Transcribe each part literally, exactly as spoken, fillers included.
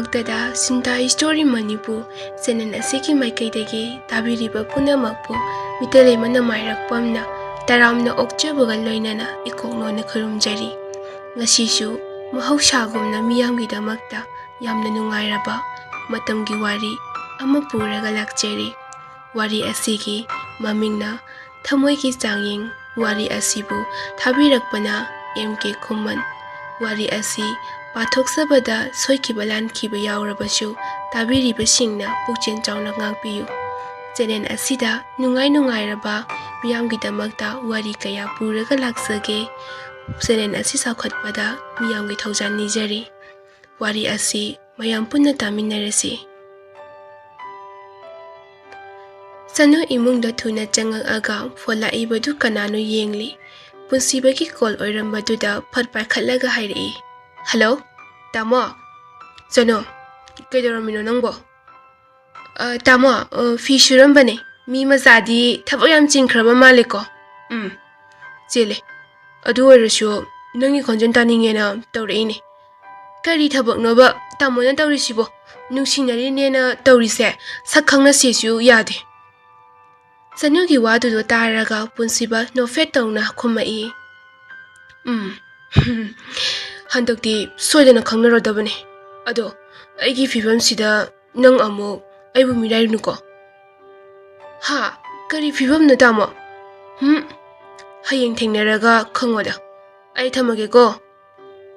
ꯃꯛꯇꯗ ꯁꯤꯟꯇꯥ story Manipur channel ꯑꯁꯤꯒꯤ ꯃꯥꯏꯀꯩꯗꯒꯤ ꯇꯥꯕꯤꯔꯤꯕ ꯄꯨꯝꯅꯃꯛꯄꯨ ꯃꯤꯇꯩ ꯂꯩꯃ ꯅꯃꯥꯏꯔꯛꯄꯝꯅ ꯇꯔꯥꯝꯅ ꯑꯣꯛꯆꯕꯒ ꯂꯣꯏꯅꯅ ꯏꯀꯣꯛꯅꯣꯅ ꯈꯨꯔꯨꯝꯖꯔꯤ꯫ ꯉꯁꯤꯁꯨ ꯃꯍꯧꯁꯥꯒꯨꯝꯅ ꯃꯤꯌꯥꯝꯒꯤꯗꯃꯛꯇ ꯌꯥꯝꯅ ꯅꯨꯡꯉꯥꯏꯔꯕ ꯃꯇꯝꯒꯤ ꯋꯥꯔꯤ ꯑꯃ ꯄꯨꯔꯒ ꯂꯥꯛꯆꯔꯤ꯫ ꯋꯥꯔꯤ ꯑꯁꯤꯒꯤ ꯃꯃꯤꯡꯅ ꯊꯃꯣꯏꯒꯤ ꯆꯥꯡꯌꯦꯡ꯫ ꯋꯥꯔꯤ ꯑꯁꯤꯕꯨ ꯊꯥꯕꯤꯔꯛꯄꯅ ꯑꯦꯝ ꯀꯦ ꯈꯨꯃꯟ꯫ ꯋꯥꯔꯤ ꯑꯁꯤ ꯄꯥꯊꯣꯛꯆꯕꯗ ꯁꯣꯏꯈꯤꯕ ꯂꯥꯟꯈꯤꯕ ꯌꯥꯎꯔꯕꯁꯨ ꯇꯥꯕꯤꯔꯤꯕꯁꯤꯡꯅ ꯄꯨꯛꯆꯦꯜ ꯆꯥꯎꯅ ꯉꯥꯛꯄꯤꯌꯨ꯫ ꯆꯦꯅꯦꯜ ꯑꯁꯤꯗ ꯅꯨꯡꯉꯥꯏ ꯅꯨꯡꯉꯥꯏꯔꯕ ꯃꯤꯌꯥꯝꯒꯤꯗꯃꯛꯇ ꯋꯥꯔꯤ ꯀꯌꯥ ꯄꯨꯔꯒ ꯂꯥꯛꯆꯒꯦ꯫ ꯆꯦꯅꯦꯜ ꯑꯁꯤ ꯆꯥꯎꯈꯠꯄꯗ ꯃꯤꯌꯥꯝꯒꯤ ꯊꯧꯖꯥꯜ ꯅꯤꯖꯔꯤ꯫ ꯋꯥꯔꯤ ꯑꯁꯤ ꯃꯌꯥꯝ ꯄꯨꯟꯅ ꯇꯥꯃꯤꯟꯅꯔꯁꯤ꯫ ꯆꯅꯨ ꯏꯃꯨꯡꯗ ꯊꯨꯅ ꯆꯪꯉꯛꯑꯒ ꯐꯣꯟ ꯂꯥꯛꯏꯕꯗꯨ ꯀꯅꯥꯅꯣ ꯌꯦꯡꯂꯤ꯫ ꯄꯨꯟꯁꯤꯕꯒꯤ ꯀꯣꯜ ꯑꯣꯏꯔꯝꯕꯗꯨꯗ ꯐꯠ ꯄꯥꯏꯈꯠꯂꯒ ꯍꯥꯏꯔꯛꯏ, "ꯍꯜꯂꯣ, ꯇꯥꯃꯣ?" "ꯆꯅꯨ, ꯀꯩꯗꯧꯔꯝꯃꯤꯅꯣ ꯅꯪꯕꯣ?" "ꯑ, ꯇꯥꯃꯣ, ꯑ, ꯐꯤ ꯁꯨꯔꯝꯕꯅꯦ꯫ ꯃꯤ ꯃꯆꯥꯗꯤ ꯊꯕꯛ ꯌꯥꯝ ꯆꯤꯟꯈ꯭ꯔꯕ ꯃꯥꯜꯂꯦꯀꯣ?" "ꯎꯝ, ꯆꯤꯜꯂꯦ꯫ ꯑꯗꯨ ꯑꯣꯏꯔꯁꯨ ꯅꯪꯒꯤ ꯈꯣꯟꯖꯦꯜ ꯇꯥꯅꯤꯡꯉꯦꯅ ꯇꯧꯔꯛꯏꯅꯦ꯫ ꯀꯔꯤ ꯊꯕꯛꯅꯣꯕ ꯇꯥꯃꯣꯅ ꯇꯧꯔꯤꯁꯤꯕꯣ? ꯅꯨꯡꯁꯤꯅꯔꯤꯅꯦꯅ ꯇꯧꯔꯤꯁꯦ ꯁꯛ ꯈꯪꯅꯁꯦꯁꯨ ꯌꯥꯗꯦ꯫" ꯆꯅꯨꯒꯤ ꯋꯥꯗꯨꯗꯣ ꯇꯥꯔꯒ ꯄꯨꯟꯁꯤꯕ ꯅꯣꯛꯐꯦꯠ ꯇꯧꯅ ꯈꯨꯝꯃꯛꯏ, "ꯎꯝ, ꯍꯟꯗꯛꯇꯤ ꯁꯣꯏꯗꯅ ꯈꯪꯅꯔꯗꯕꯅꯦ꯫ ꯑꯗꯣ ꯑꯩꯒꯤ ꯐꯤꯕꯝꯁꯤꯗ ꯅꯪ ꯑꯃꯨꯛ ꯑꯩꯕꯨ ꯃꯤꯔꯥꯏꯔꯨꯅꯨꯀꯣ꯫" "ꯍꯥ? ꯀꯔꯤ ꯐꯤꯕꯝꯅꯣ, ꯇꯥꯃꯣ?" "ꯍꯨꯝ, ꯍꯌꯦꯡ ꯊꯦꯡꯅꯔꯒ ꯈꯪꯉꯣꯗ꯫ ꯑꯩ ꯊꯝꯃꯒꯦꯀꯣ꯫"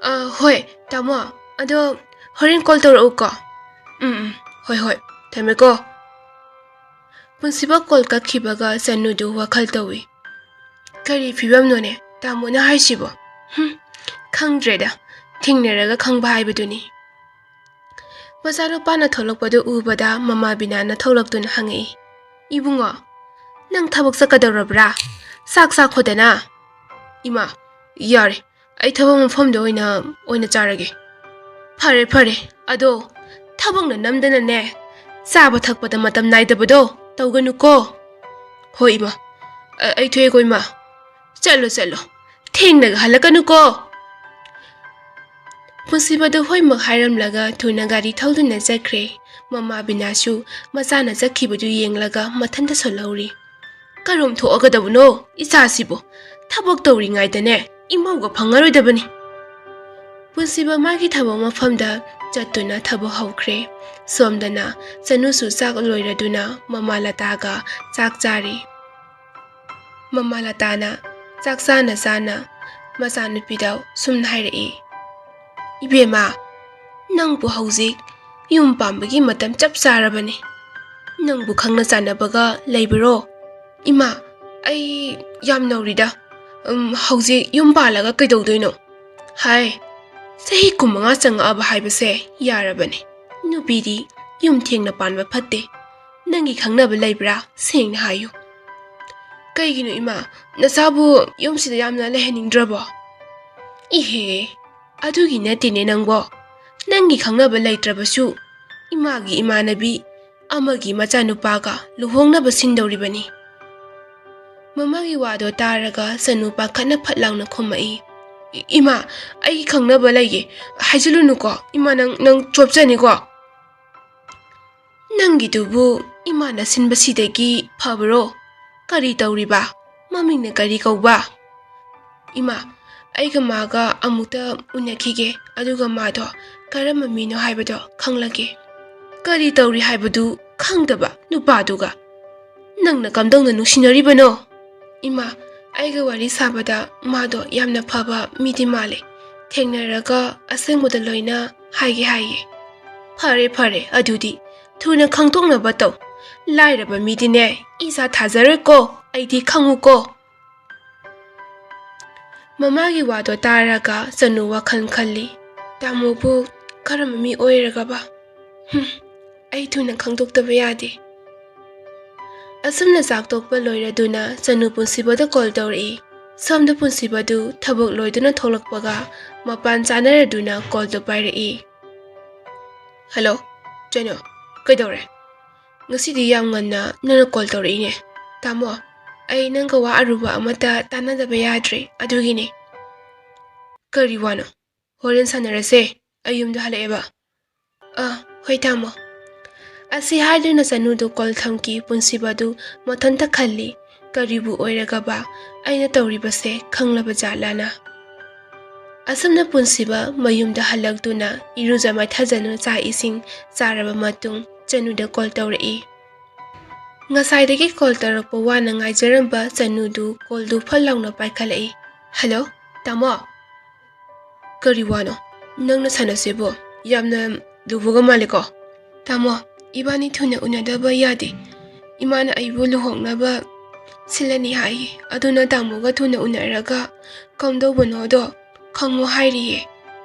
"ꯑ, ꯍꯣꯏ, ꯇꯥꯃꯣ꯫ ꯑꯗꯣ ꯍꯣꯔꯦꯟ ꯀꯣꯜ ꯇꯧꯔꯛꯎꯀꯣ꯫" "ꯎꯝ, ꯎꯝ, ꯍꯣꯏ, ꯍꯣꯏ, ꯊꯝꯃꯦꯀꯣ꯫" ꯄꯨꯟꯁꯤꯕ ꯀꯣꯜ ꯀꯛꯈꯤꯕꯒ ꯆꯅꯨꯗꯨ ꯋꯥꯈꯜ ꯇꯧꯏ꯫ "ꯀꯔꯤ ꯐꯤꯕꯝꯅꯣꯅꯦ ꯇꯥꯃꯣꯅ ꯍꯥꯏꯁꯤꯕꯣ? ꯍꯨꯝ, ꯈꯪꯗ꯭ꯔꯦꯗ, ꯊꯦꯡꯅꯔꯒ ꯈꯪꯕ ꯍꯥꯏꯕꯗꯨꯅꯤ꯫" ꯃꯆꯥꯅꯨꯄꯥꯅ ꯊꯣꯛꯂꯛꯄꯗꯨ ꯎꯕꯗ ꯃꯃꯥ ꯕꯤꯅꯥꯅ ꯊꯣꯛꯂꯛꯇꯨꯅ ꯍꯪꯉꯛꯏ, "ꯏꯕꯨꯡꯉꯣ, ꯅꯪ ꯊꯕꯛ ꯆꯠꯀꯗꯧꯔꯕ꯭ꯔꯥ? ꯆꯥꯛ ꯆꯥꯈꯣꯗꯅ꯫" "ꯏꯃꯥ, ꯌꯥꯔꯦ, ꯑꯩ ꯊꯕꯛ ꯃꯐꯝꯗ ꯑꯣꯏꯅ, ꯑꯣꯏꯅ ꯆꯥꯔꯒꯦ꯫" "ꯐꯔꯦ, ꯐꯔꯦ, ꯑꯗꯣ ꯊꯕꯛꯅ ꯅꯝꯗꯅꯅꯦ, ꯆꯥꯕ ꯊꯛꯄꯗ ꯃꯇꯝ ꯅꯥꯏꯗꯕꯗꯣ ꯇꯧꯒꯅꯨꯀꯣ꯫" "ꯍꯣꯏ, ꯏꯃꯥ, ꯑ-, ꯑꯩ ꯊꯣꯛꯑꯦꯀꯣ, ꯏꯃꯥ꯫ ꯆꯠꯂꯣ, ꯆꯠꯂꯣ, ꯊꯦꯡꯅꯒ ꯍꯜꯂꯛꯀꯅꯨꯀꯣ꯫" ꯄꯨꯟꯁꯤꯕꯗꯨ ꯍꯣꯏꯃꯛ ꯍꯥꯏꯔꯝꯂꯒ ꯊꯨꯅ ꯒꯥꯔꯤ ꯊꯧꯗꯨꯅ ꯆꯠꯈ꯭ꯔꯦ꯫ ꯃꯃꯥ ꯕꯤꯅꯥꯁꯨ ꯃꯆꯥꯅ ꯆꯠꯈꯤꯕꯗꯨ ꯌꯦꯡꯂꯒ ꯃꯊꯟꯇ ꯁꯣꯜꯍꯧꯔꯤ꯫ "ꯀꯔꯣꯝ ꯊꯣꯛꯑꯒꯗꯕꯅꯣ ꯏꯆꯥꯁꯤꯕꯨ? ꯊꯕꯛ ꯇꯧꯔꯤꯉꯩꯗꯅꯦ ꯏꯃꯧꯒ ꯐꯪꯉꯔꯣꯏꯗꯕꯅꯤ꯫" ꯄꯨꯟꯁꯤꯕ ꯃꯥꯒꯤ ꯊꯕꯛ ꯃꯐꯝꯗ ꯆꯠꯇꯨꯅ ꯊꯕꯛ ꯍꯧꯈ꯭ꯔꯦ꯫ ꯁꯣꯝꯗꯅ ꯆꯅꯨꯁꯨ ꯆꯥꯛ ꯂꯣꯏꯔꯗꯨꯅ ꯃꯃꯥ ꯂꯇꯥꯒ ꯆꯥꯛ ꯆꯥꯔꯤ꯫ ꯃꯃꯥ ꯂꯇꯥꯅ ꯆꯥꯛ ꯆꯥꯅ ꯆꯥꯅ ꯃꯆꯥꯅꯨꯄꯤꯗ ꯁꯨꯝꯅ ꯍꯥꯏꯔꯛꯏ, "ꯏꯕꯦꯝꯃ, ꯅꯪꯕꯨ ꯍꯧꯖꯤꯛ ꯌꯨꯝ ꯄꯥꯟꯕꯒꯤ ꯃꯇꯝ ꯆꯞ ꯆꯥꯔꯕꯅꯤ꯫ ꯅꯪꯕꯨ ꯈꯪꯅ ꯆꯥꯟꯅꯕꯒ ꯂꯩꯕꯔꯣ?" "ꯏꯃꯥ, ꯑꯩ ꯌꯥꯝ ꯅꯧꯔꯤꯗ꯫ ꯎꯝ, ꯍꯧꯖꯤꯛ ꯌꯨꯝ ꯄꯥꯜꯂꯒ ꯀꯩꯗꯧꯗꯣꯏꯅꯣ?" ꯍꯥꯏ꯫ "ꯆꯍꯤ ꯀꯨꯟꯃꯉꯥ ꯆꯪꯉꯛꯑꯕ ꯍꯥꯏꯕꯁꯦ ꯌꯥꯔꯕꯅꯤ꯫ ꯅꯨꯄꯤꯗꯤ ꯌꯨꯝ ꯊꯦꯡꯅ ꯄꯥꯟꯕ ꯐꯠꯇꯦ꯫ ꯅꯪꯒꯤ ꯈꯪꯅꯕ ꯂꯩꯕ꯭ꯔꯥ? ꯁꯦꯡꯅ ꯍꯥꯏꯌꯨ꯫" "ꯀꯩꯒꯤꯅꯣ ꯏꯃꯥ? ꯅꯆꯥꯕꯨ ꯌꯨꯝꯁꯤꯗ ꯌꯥꯝꯅ ꯂꯩꯍꯟꯅꯤꯡꯗ꯭ꯔꯕꯣ?" "ꯏꯍꯦ, ꯑꯗꯨꯒꯤ ꯅꯠꯇꯦꯅꯦ ꯅꯪꯕꯣ꯫ ꯅꯪꯒꯤ ꯈꯪꯅꯕ ꯂꯩꯇ꯭ꯔꯕꯁꯨ ꯏꯃꯥꯒꯤ ꯏꯃꯥꯟꯅꯕꯤ ꯑꯃꯒꯤ ꯃꯆꯥꯅꯨꯄꯥꯒ ꯂꯨꯍꯣꯡꯅꯕ ꯁꯤꯟꯗꯧꯔꯤꯕꯅꯤ꯫" ꯃꯃꯥꯒꯤ ꯋꯥꯗꯣ ꯇꯥꯔꯒ ꯆꯅꯨ ꯄꯥꯈꯠꯅ ꯐꯠ ꯂꯥꯎꯅ ꯈꯨꯝꯃꯛꯏ, "ꯏ-, ꯏꯃꯥ, ꯑꯩꯒꯤ ꯈꯪꯅꯕ ꯂꯩꯌꯦ꯫ ꯍꯥꯏꯖꯤꯜꯂꯨꯅꯨꯀꯣ꯫ ꯏꯃꯥ, ꯅꯪ, ꯅꯪ ꯆꯣꯞꯆꯅꯤꯀꯣ꯫" "ꯅꯪꯒꯤꯗꯨꯕꯨ ꯏꯃꯥꯅ ꯁꯤꯟꯕꯁꯤꯗꯒꯤ ꯐꯕ꯭ꯔꯣ? ꯀꯔꯤ ꯇꯧꯔꯤꯕ? ꯃꯃꯤꯡꯅ ꯀꯔꯤ ꯀꯧꯕ?" "ꯏꯃꯥ, ꯑꯩꯒ ꯃꯥꯒ ꯑꯃꯨꯛꯇ ꯎꯅꯈꯤꯒꯦ, ꯑꯗꯨꯒ ꯃꯥꯗꯣ ꯀꯔꯝꯕ ꯃꯤꯅꯣ ꯍꯥꯏꯕꯗꯣ ꯈꯪꯂꯒꯦ꯫" "ꯀꯔꯤ ꯇꯧꯔꯤ ꯍꯥꯏꯕꯗꯨ ꯈꯪꯗꯕ ꯅꯨꯄꯥꯗꯨꯒ ꯅꯪꯅ ꯀꯝꯗꯧꯅ ꯅꯨꯡꯁꯤꯅꯔꯤꯕꯅꯣ?" "ꯏꯃꯥ, ꯑꯩꯒ ꯋꯥꯔꯤ ꯁꯥꯕꯗ ꯃꯥꯗꯣ ꯌꯥꯝꯅ ꯐꯕ ꯃꯤꯗꯤ ꯃꯥꯜꯂꯦ꯫ ꯊꯦꯡꯅꯔꯒ ꯑꯁꯦꯡꯕꯗ ꯂꯣꯏꯅ ꯍꯥꯏꯒꯦ ꯍꯥꯏꯌꯦ꯫" "ꯐꯔꯦ, ꯐꯔꯦ, ꯑꯗꯨꯗꯤ ꯊꯨꯅ ꯈꯪꯗꯣꯛꯅꯕ ꯇꯧ꯫ ꯂꯥꯏꯔꯕ ꯃꯤꯗꯤꯅꯦ, ꯏꯆꯥ ꯊꯥꯖꯔꯣꯏꯀꯣ, ꯑꯩꯗꯤ ꯈꯪꯉꯨꯀꯣ꯫" ꯃꯃꯥꯒꯤ ꯋꯥꯗꯣ ꯇꯥꯔꯒ ꯆꯅꯨ ꯋꯥꯈꯜ ꯈꯜꯂꯤ, "ꯇꯥꯃꯣꯕꯨ ꯀꯔꯝꯕ ꯃꯤ ꯑꯣꯏꯔꯒꯕ? ꯍꯨꯝ, ꯑꯩ ꯊꯨꯅ ꯈꯪꯗꯣꯛꯇꯕ ꯌꯥꯗꯦ꯫" ꯑꯁꯨꯝꯅ ꯆꯥꯛ ꯇꯣꯛꯄ ꯂꯣꯏꯔꯗꯨꯅ ꯆꯅꯨ ꯄꯨꯟꯁꯤꯕꯗ ꯀꯣꯜ ꯇꯧꯔꯛꯏ꯫ ꯁꯣꯝꯗ ꯄꯨꯟꯁꯤꯕꯗꯨ ꯊꯕꯛ ꯂꯣꯏꯗꯨꯅ ꯊꯣꯛꯂꯛꯄꯒ ꯃꯄꯥꯟ ꯆꯥꯅꯔꯗꯨꯅ ꯀꯣꯜꯗꯣ ꯄꯥꯏꯔꯛꯏ꯫ "ꯍꯜꯂꯣ, ꯆꯅꯨ, ꯀꯩꯗꯧꯔꯦ? ꯉꯁꯤꯗꯤ ꯌꯥꯝ ꯉꯟꯅ ꯅꯪꯅ ꯀꯣꯜ ꯇꯧꯔꯛꯏꯅꯦ꯫" "ꯇꯥꯃꯣ, ꯑꯩ ꯅꯪꯒ ꯋꯥ ꯑꯔꯨꯕ ꯑꯃꯠꯇ ꯇꯥꯟꯅꯗꯕ ꯌꯥꯗ꯭ꯔꯦ, ꯑꯗꯨꯒꯤꯅꯦ꯫" "ꯀꯔꯤ ꯋꯥꯅꯣ? ꯍꯣꯔꯦꯟ ꯁꯥꯟꯅꯔꯁꯦ꯫ ꯑꯩ ꯌꯨꯝꯗ ꯍꯜꯂꯛꯑꯦꯕ꯫ ꯑ, ꯍꯣꯏ ꯇꯥꯃꯣ꯫ ꯑꯁꯤ ꯍꯥꯏꯗꯨꯅ ꯆꯅꯨꯗꯨ ꯀꯣꯜ ꯊꯝꯈꯤ꯫ ꯄꯨꯟꯁꯤꯕꯗꯨ ꯃꯊꯟꯇ ꯈꯜꯂꯤ, ꯀꯔꯤꯕꯨ ꯑꯣꯏꯔꯒꯕ ꯑꯩꯅ ꯇꯧꯔꯤꯕꯁꯦ ꯈꯪꯂꯕ ꯖꯥꯠꯂꯥꯅ? ꯑꯁꯨꯝꯅ ꯄꯨꯟꯁꯤꯕ ꯃꯌꯨꯝꯗ ꯍꯜꯂꯛꯇꯨꯅ ꯏꯔꯨꯖ ꯃꯥꯏꯊꯖꯅ ꯆꯥꯛ ꯏꯁꯤꯡ ꯆꯥꯔꯕ ꯃꯇꯨꯡ ꯆꯅꯨꯗ ꯀꯣꯜ ꯇꯧꯔꯛꯏ꯫ ꯉꯁꯥꯏꯗꯒꯤ ꯀꯣꯜ ꯇꯧꯔꯛꯄ ꯋꯥꯅ ꯉꯥꯏꯖꯔꯝꯕ ꯆꯅꯨꯗꯨ ꯀꯣꯜꯗꯨ ꯐꯠ ꯂꯥꯎꯅ ꯄꯥꯏꯈꯠꯂꯛꯏ꯫ "ꯍꯜꯂꯣ, ꯇꯥꯃꯣ?" "ꯀꯔꯤ ꯋꯥꯅꯣ ꯅꯪꯅ ꯁꯥꯟꯅꯁꯤꯕꯣ? ꯌꯥꯝꯅ ꯂꯨꯕꯒ ꯃꯥꯜꯂꯤꯀꯣ?" "ꯇꯥꯃꯣ, ꯏꯕꯥꯅꯤ ꯊꯨꯅ ꯎꯅꯗꯕ ꯌꯥꯗꯦ꯫ ꯏꯃꯥꯅ ꯑꯩꯕꯨ ꯂꯨꯍꯣꯡꯅꯕ ꯁꯤꯜꯂꯅꯤ ꯍꯥꯏ꯫ ꯑꯗꯨꯅ ꯇꯥꯃꯣꯒ ꯊꯨꯅ ꯎꯅꯔꯒ ꯀꯝꯗꯧꯕꯅꯣꯗꯣ ꯈꯪꯉꯣ ꯍꯥꯏꯔꯤꯌꯦ꯫"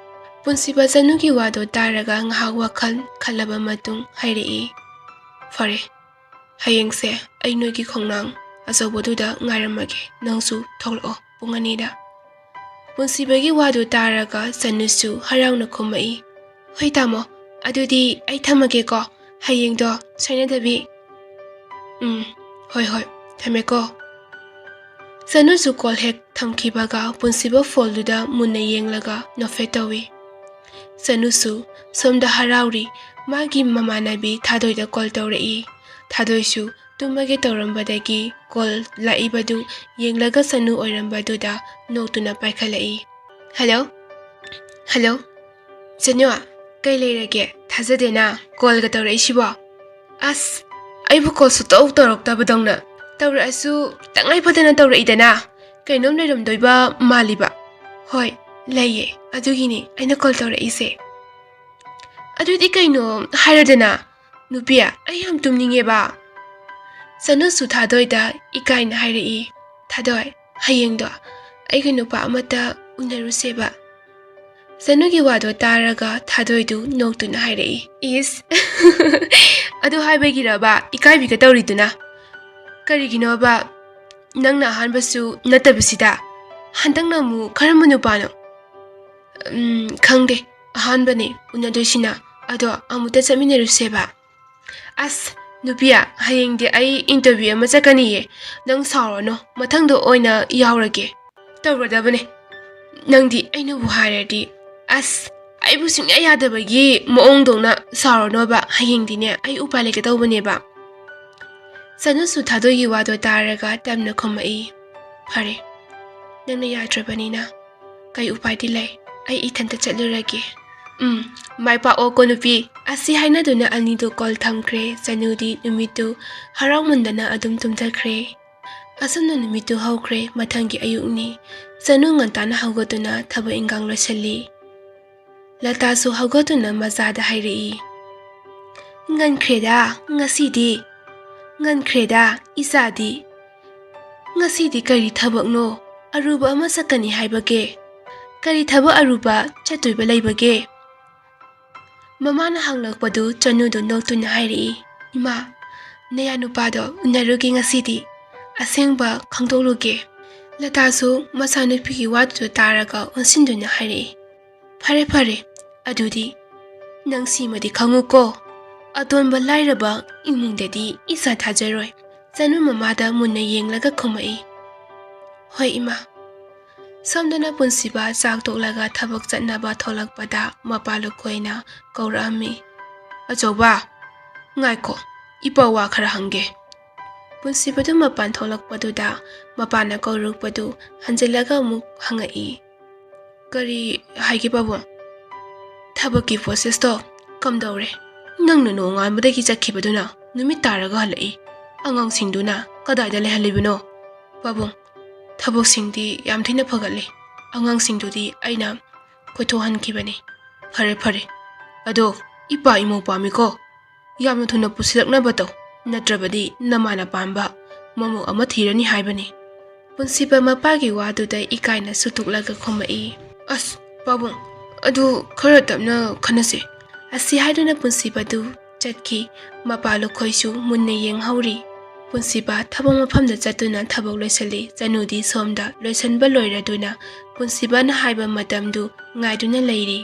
ꯄꯨꯟꯁꯤꯕ ꯆꯅꯨꯒꯤ ꯋꯥꯗꯣ ꯇꯥꯔꯒ ꯉꯥꯏꯍꯥꯛ ꯋꯥꯈꯜ ꯈꯜꯂꯕ ꯃꯇꯨꯡ ꯍꯥꯏꯔꯛꯏ, "ꯐꯔꯦ, ꯍꯌꯦꯡꯁꯦ ꯑꯩ ꯅꯣꯏꯒꯤ ꯈꯣꯡꯅꯥꯡ ꯑꯆꯧꯕꯗꯨꯗ ꯉꯥꯏꯔꯝꯃꯒꯦ, ꯅꯪꯁꯨ ꯊꯣꯛꯂꯛꯑꯣ ꯄꯨꯡ ꯑꯅꯤꯗ꯫" ꯄꯨꯟꯁꯤꯕꯒꯤ ꯋꯥꯗꯨ ꯇꯥꯔꯒ ꯆꯅꯨꯁꯨ ꯍꯔꯥꯎꯅ ꯈꯨꯝꯃꯛꯏ, "ꯍꯣꯏ ꯇꯥꯃꯣ, ꯑꯗꯨꯗꯤ ꯑꯩ ꯊꯝꯃꯒꯦꯀꯣ, ꯍꯌꯦꯡꯗꯣ ꯁꯣꯏꯅꯗꯕꯤ꯫" "ꯎꯝ, ꯍꯣꯏ ꯍꯣꯏ, ꯊꯝꯃꯦꯀꯣ꯫" ꯆꯅꯨꯁꯨ ꯀꯣꯜ ꯍꯦꯛ ꯊꯝꯈꯤꯕꯒ ꯄꯨꯟꯁꯤꯕ ꯐꯣꯟꯗꯨꯗ ꯃꯨꯟꯅ ꯌꯦꯡꯂꯒ ꯅꯣꯛꯐꯦꯠ ꯇꯧꯏ꯫ ꯆꯅꯨꯁꯨ ꯁꯣꯝꯗ ꯍꯔꯥꯎꯔꯤ꯫ ꯃꯥꯒꯤ ꯃꯃꯥꯟꯅꯕꯤ ꯊꯥꯗꯣꯏꯗ ꯀꯣꯜ ꯇꯧꯔꯛꯏ꯫ ꯊꯥꯗꯣꯏꯁꯨ ꯇꯨꯝꯃꯒꯦ ꯇꯧꯔꯝꯕꯗꯒꯤ ꯀꯣꯜ ꯂꯥꯛꯏꯕꯗꯨ ꯌꯦꯡꯂꯒ ꯆꯅꯨ ꯑꯣꯏꯔꯝꯕꯗꯨꯗ ꯅꯣꯛꯇꯨꯅ ꯄꯥꯏꯈꯠꯂꯛꯏ꯫ "ꯍꯜꯂꯣ? ꯍꯜꯂꯣ? ꯆꯅꯨ, ꯀꯩ ꯂꯩꯔꯒꯦ? ꯊꯥꯖꯗꯦꯅ ꯀꯣꯜꯒ ꯇꯧꯔꯛꯏꯁꯤꯕꯣ?" "ꯑꯁ, ꯑꯩꯕꯨ ꯀꯣꯜ ꯁꯨꯛꯇꯧ ꯇꯧꯔꯛꯇꯕꯗꯧꯅ꯫ ꯇꯧꯔꯛꯑꯁꯨ ꯇꯉꯥꯏ ꯐꯗꯅ ꯇꯧꯔꯛꯏꯗꯅ꯫ ꯀꯩꯅꯣꯝ ꯂꯩꯔꯝꯗꯣꯏꯕ ꯃꯥꯜꯂꯤꯕ꯫" "ꯍꯣꯏ, ꯂꯩꯌꯦ꯫ ꯑꯗꯨꯒꯤꯅꯤ ꯑꯩꯅ ꯀꯣꯜ ꯇꯧꯔꯛꯏꯁꯦ꯫" "ꯑꯗꯨꯗꯤ ꯀꯩꯅꯣ ꯍꯥꯏꯔꯗꯅ, ꯅꯨꯄꯤ, ꯑꯩ ꯌꯥꯝ ꯇꯨꯝꯅꯤꯡꯉꯦꯕ꯫" ꯆꯅꯨꯁꯨ ꯊꯥꯗꯣꯏꯗ ꯏꯀꯥꯏꯅ ꯍꯥꯏꯔꯛꯏ, "ꯊꯥꯗꯣꯏ, ꯍꯌꯦꯡꯗꯣ ꯑꯩꯒ ꯅꯨꯄꯥ ꯑꯃꯇ ꯎꯅꯔꯨꯁꯦꯕ꯫" ꯆꯅꯨꯒꯤ ꯋꯥꯗꯣ ꯇꯥꯔꯒ ꯊꯥꯗꯣꯏꯗꯨ ꯅꯣꯛꯇꯨꯅ ꯍꯥꯏꯔꯛꯏ, "ꯏꯁ, ꯑꯗꯨ ꯍꯥꯏꯕꯒꯤꯔꯕ ꯏꯀꯥꯏꯕꯤꯒ ꯇꯧꯔꯤꯗꯨꯅ? ꯀꯔꯤꯒꯤꯅꯣꯕ ꯅꯪꯅ ꯑꯍꯥꯟꯕꯁꯨ ꯅꯠꯇꯕꯁꯤꯗ? ꯍꯟꯗꯛꯅ ꯑꯃꯨꯛ ꯀꯔꯝꯕ ꯅꯨꯄꯥꯅꯣ?" "ꯎꯝ, ꯈꯪꯗꯦ, ꯑꯍꯥꯟꯕꯅꯦ ꯎꯅꯗꯣꯏꯁꯤꯅ꯫ ꯑꯗꯣ ꯑꯃꯨꯛꯇ ꯆꯠꯃꯤꯟꯅꯔꯨꯁꯦꯕ꯫" "ꯑꯁ, ꯅꯨꯄꯤ, ꯍꯌꯦꯡꯗꯤ ꯑꯩ interview ꯑꯃ ꯆꯠꯀꯅꯤꯌꯦ꯫ ꯅꯪ ꯁꯥꯎꯔꯅꯨ, ꯃꯊꯪꯗ ꯑꯣꯏꯅ ꯌꯥꯎꯔꯒꯦ꯫" "ꯇꯧꯔꯗꯕꯅꯦ꯫ ꯅꯪꯗꯤ ꯑꯩꯅꯕꯨ ꯍꯥꯏꯔꯗꯤ ꯑꯁ, ꯑꯩꯕꯨ ꯁꯨꯡꯌꯥ ꯌꯥꯗꯕꯒꯤ ꯃꯑꯣꯡꯗꯧꯅ ꯁꯥꯎꯔꯅꯣꯕ꯫ ꯍꯌꯦꯡꯗꯤꯅꯦ ꯑꯩ ꯎꯄꯥꯏ ꯂꯩꯇꯦ ꯇꯧꯕꯅꯦꯕ꯫ ꯆꯅꯨꯁꯨ ꯊꯥꯗꯣꯏꯒꯤ ꯋꯥꯗꯣ ꯇꯥꯔꯒ ꯇꯞꯅ ꯈꯨꯝꯃꯛꯏ, "ꯐꯔꯦ, ꯅꯪꯅ ꯌꯥꯗ꯭ꯔꯕꯅꯤꯅ ꯀꯩ ꯎꯄꯥꯏꯗꯤ ꯂꯩ? ꯑꯩ ꯏꯊꯟꯇ ꯆꯠꯂꯨꯔꯒꯦ꯫ ꯎꯝ, ꯃꯥꯏ ꯄꯥꯛꯑꯣꯀꯣ ꯅꯨꯄꯤ"꯫ ꯑꯁꯤ ꯍꯥꯏꯅꯗꯨꯅ ꯑꯅꯤꯗꯨ ꯀꯣꯜ ꯊꯝꯈ꯭ꯔꯦ꯫ ꯆꯅꯨꯗꯤ ꯅꯨꯃꯤꯠꯇꯨ ꯍꯔꯥꯎꯃꯟꯗꯅ ꯑꯗꯨꯝ ꯇꯨꯝꯊꯈ꯭ꯔꯦ꯫ ꯑꯁꯨꯝꯅ ꯅꯨꯃꯤꯠꯇꯨ ꯍꯧꯈ꯭ꯔꯦ꯫ ꯃꯊꯪꯒꯤ ꯑꯌꯨꯛꯅꯤ꯫ ꯆꯅꯨ ꯉꯟꯇꯥꯅ ꯍꯧꯒꯠꯇꯨꯅ ꯊꯕꯛ ꯏꯟꯈꯥꯡ ꯂꯣꯏꯁꯤꯜꯂꯤ꯫ ꯂꯇꯥꯁꯨ ꯍꯧꯒꯠꯇꯨꯅ ꯃꯆꯥꯗ ꯍꯥꯏꯔꯛꯏ, "ꯉꯟꯈ꯭ꯔꯦꯗ ꯉꯁꯤꯗꯤ, ꯉꯟꯈ꯭ꯔꯦꯗ ꯏꯆꯥꯗꯤ꯫ ꯉꯁꯤꯗꯤ ꯀꯔꯤ ꯊꯕꯛꯅꯣ ꯑꯔꯨꯕ ꯑꯃ ꯆꯠꯀꯅꯤ ꯍꯥꯏꯕꯒꯦ? ꯀꯔꯤ ꯊꯕꯛ ꯑꯔꯨꯕ ꯆꯠꯇꯣꯏꯕ ꯂꯩꯕꯒꯦ?" ꯃꯃꯥꯅ ꯍꯪꯂꯛꯄꯗꯨ ꯆꯅꯨꯗꯨ ꯅꯣꯛꯇꯨꯅ ꯍꯥꯏꯔꯛꯏ, "ꯏꯃꯥ, ꯅꯌꯥ ꯅꯨꯄꯥꯗꯣ ꯎꯅꯔꯨꯒꯦ ꯉꯁꯤꯗꯤ, ꯑꯁꯦꯡꯕ ꯈꯪꯗꯣꯛꯂꯨꯒꯦ"꯫ ꯂꯇꯥꯁꯨ ꯃꯆꯥꯅꯨꯄꯤꯒꯤ ꯋꯥꯗꯨꯗ ꯇꯥꯔꯒ ꯑꯣꯟꯁꯤꯟꯗꯨꯅ ꯍꯥꯏꯔꯛꯏ, "ꯐꯔꯦ ꯐꯔꯦ, ꯑꯗꯨꯗꯤ ꯅꯪ ꯁꯤꯃꯗꯤ ꯈꯪꯉꯨꯀꯣ, ꯑꯇꯣꯟꯕ ꯂꯥꯏꯔꯕ ꯏꯃꯨꯡꯗꯗꯤ ꯏꯆꯥ ꯊꯥꯖꯔꯣꯏ"꯫ ꯆꯅꯨ ꯃꯃꯥꯗ ꯃꯨꯟꯅ ꯌꯦꯡꯂꯒ ꯈꯨꯝꯃꯛꯏ, "ꯍꯣꯏ ꯏꯃꯥ"꯫ ꯁꯣꯝꯗꯅ ꯄꯨꯟꯁꯤꯕ ꯆꯥꯛ ꯇꯣꯛꯂꯒ ꯊꯕꯛ ꯆꯠꯅꯕ ꯊꯣꯛꯂꯛꯄꯗ ꯃꯄꯥ ꯂꯨꯈꯣꯏꯅ ꯀꯧꯔꯛꯑꯝꯃꯤ, "ꯑꯆꯧꯕ, ꯉꯥꯏꯈꯣ, ꯏꯄꯥ ꯋꯥ ꯈꯔ ꯍꯪꯒꯦ"꯫ ꯄꯨꯟꯁꯤꯕꯗꯨ ꯃꯄꯥꯟ ꯊꯣꯛꯂꯛꯄꯗꯨꯗ ꯃꯄꯥꯅ ꯀꯧꯔꯛꯄꯗꯨ ꯍꯟꯖꯤꯜꯂꯒ ꯑꯃꯨꯛ ꯍꯪꯉꯛꯏ, "ꯀꯔꯤ ꯍꯥꯏꯒꯦ ꯄꯥꯕꯨꯡ? ꯊꯕꯛꯀꯤ ꯄ꯭ꯔꯣꯁꯦꯁꯇꯣ ꯀꯝꯗꯧꯔꯦ? ꯅꯪꯅ ꯅꯣꯡꯉꯥꯟꯕꯗꯒꯤ ꯆꯠꯈꯤꯕꯗꯨꯅ ꯅꯨꯃꯤꯠ ꯇꯥꯔꯒ ꯍꯜꯂꯛꯏ꯫ ꯑꯉꯥꯡꯁꯤꯡꯗꯨꯅ ꯀꯗꯥꯏꯗ ꯂꯩꯍꯜꯂꯤꯕꯅꯣ? ꯄꯥꯕꯨꯡ, ꯊꯕꯛꯁꯤꯡꯗꯤ ꯌꯥꯝ ꯊꯤꯅ ꯐꯒꯠꯂꯦ꯫ ꯑꯉꯥꯡꯁꯤꯡꯗꯨꯗꯤ ꯑꯩꯅ ꯀꯣꯏꯊꯣꯛꯍꯟꯈꯤꯕꯅꯤ"꯫ "ꯐꯔꯦ ꯐꯔꯦ, ꯑꯗꯣ ꯏꯄꯥ ꯏꯃꯧ ꯄꯥꯝꯃꯤꯀꯣ꯫ ꯌꯥꯝꯅ ꯊꯨꯅ ꯄꯨꯁꯤꯜꯂꯛꯅꯕ ꯇꯧ, ꯅꯠꯇ꯭ꯔꯕꯗꯤ ꯅꯃꯥꯅ ꯄꯥꯝꯕ ꯃꯃꯧ ꯑꯃ ꯊꯤꯔꯅꯤ ꯍꯥꯏꯕꯅꯤ"꯫ ꯄꯨꯟꯁꯤꯕ ꯃꯄꯥꯒꯤ ꯋꯥꯗꯨꯗ ꯏꯀꯥꯏꯅ ꯁꯨꯇꯣꯛꯂꯒ ꯈꯨꯝꯃꯛꯏ, "ꯑꯁ ꯄꯥꯕꯨꯡ, ꯑꯗꯨ ꯈꯔ ꯇꯞꯅ ꯈꯟꯅꯁꯦ"꯫ ꯑꯁꯤ ꯍꯥꯏꯗꯨꯅ ꯄꯨꯟꯁꯤꯕꯗꯨ ꯆꯠꯈꯤ꯫ ꯃꯄꯥ ꯂꯨꯈꯣꯏꯁꯨ ꯃꯨꯟꯅ ꯌꯦꯡꯍꯧꯔꯤ꯫ ꯄꯨꯟꯁꯤꯕ ꯊꯕꯛ ꯃꯐꯝꯗ ꯆꯠꯇꯨꯅ ꯊꯕꯛ ꯂꯣꯏꯁꯤꯜꯂꯤ꯫ ꯆꯅꯨꯗꯤ ꯁꯣꯝꯗ ꯂꯣꯏꯁꯤꯟꯕ ꯂꯣꯏꯔꯗꯨꯅ ꯄꯨꯟꯁꯤꯕꯅ ꯍꯥꯏꯕ ꯃꯇꯝꯗꯨ ꯉꯥꯏꯗꯨꯅ ꯂꯩꯔꯤ꯫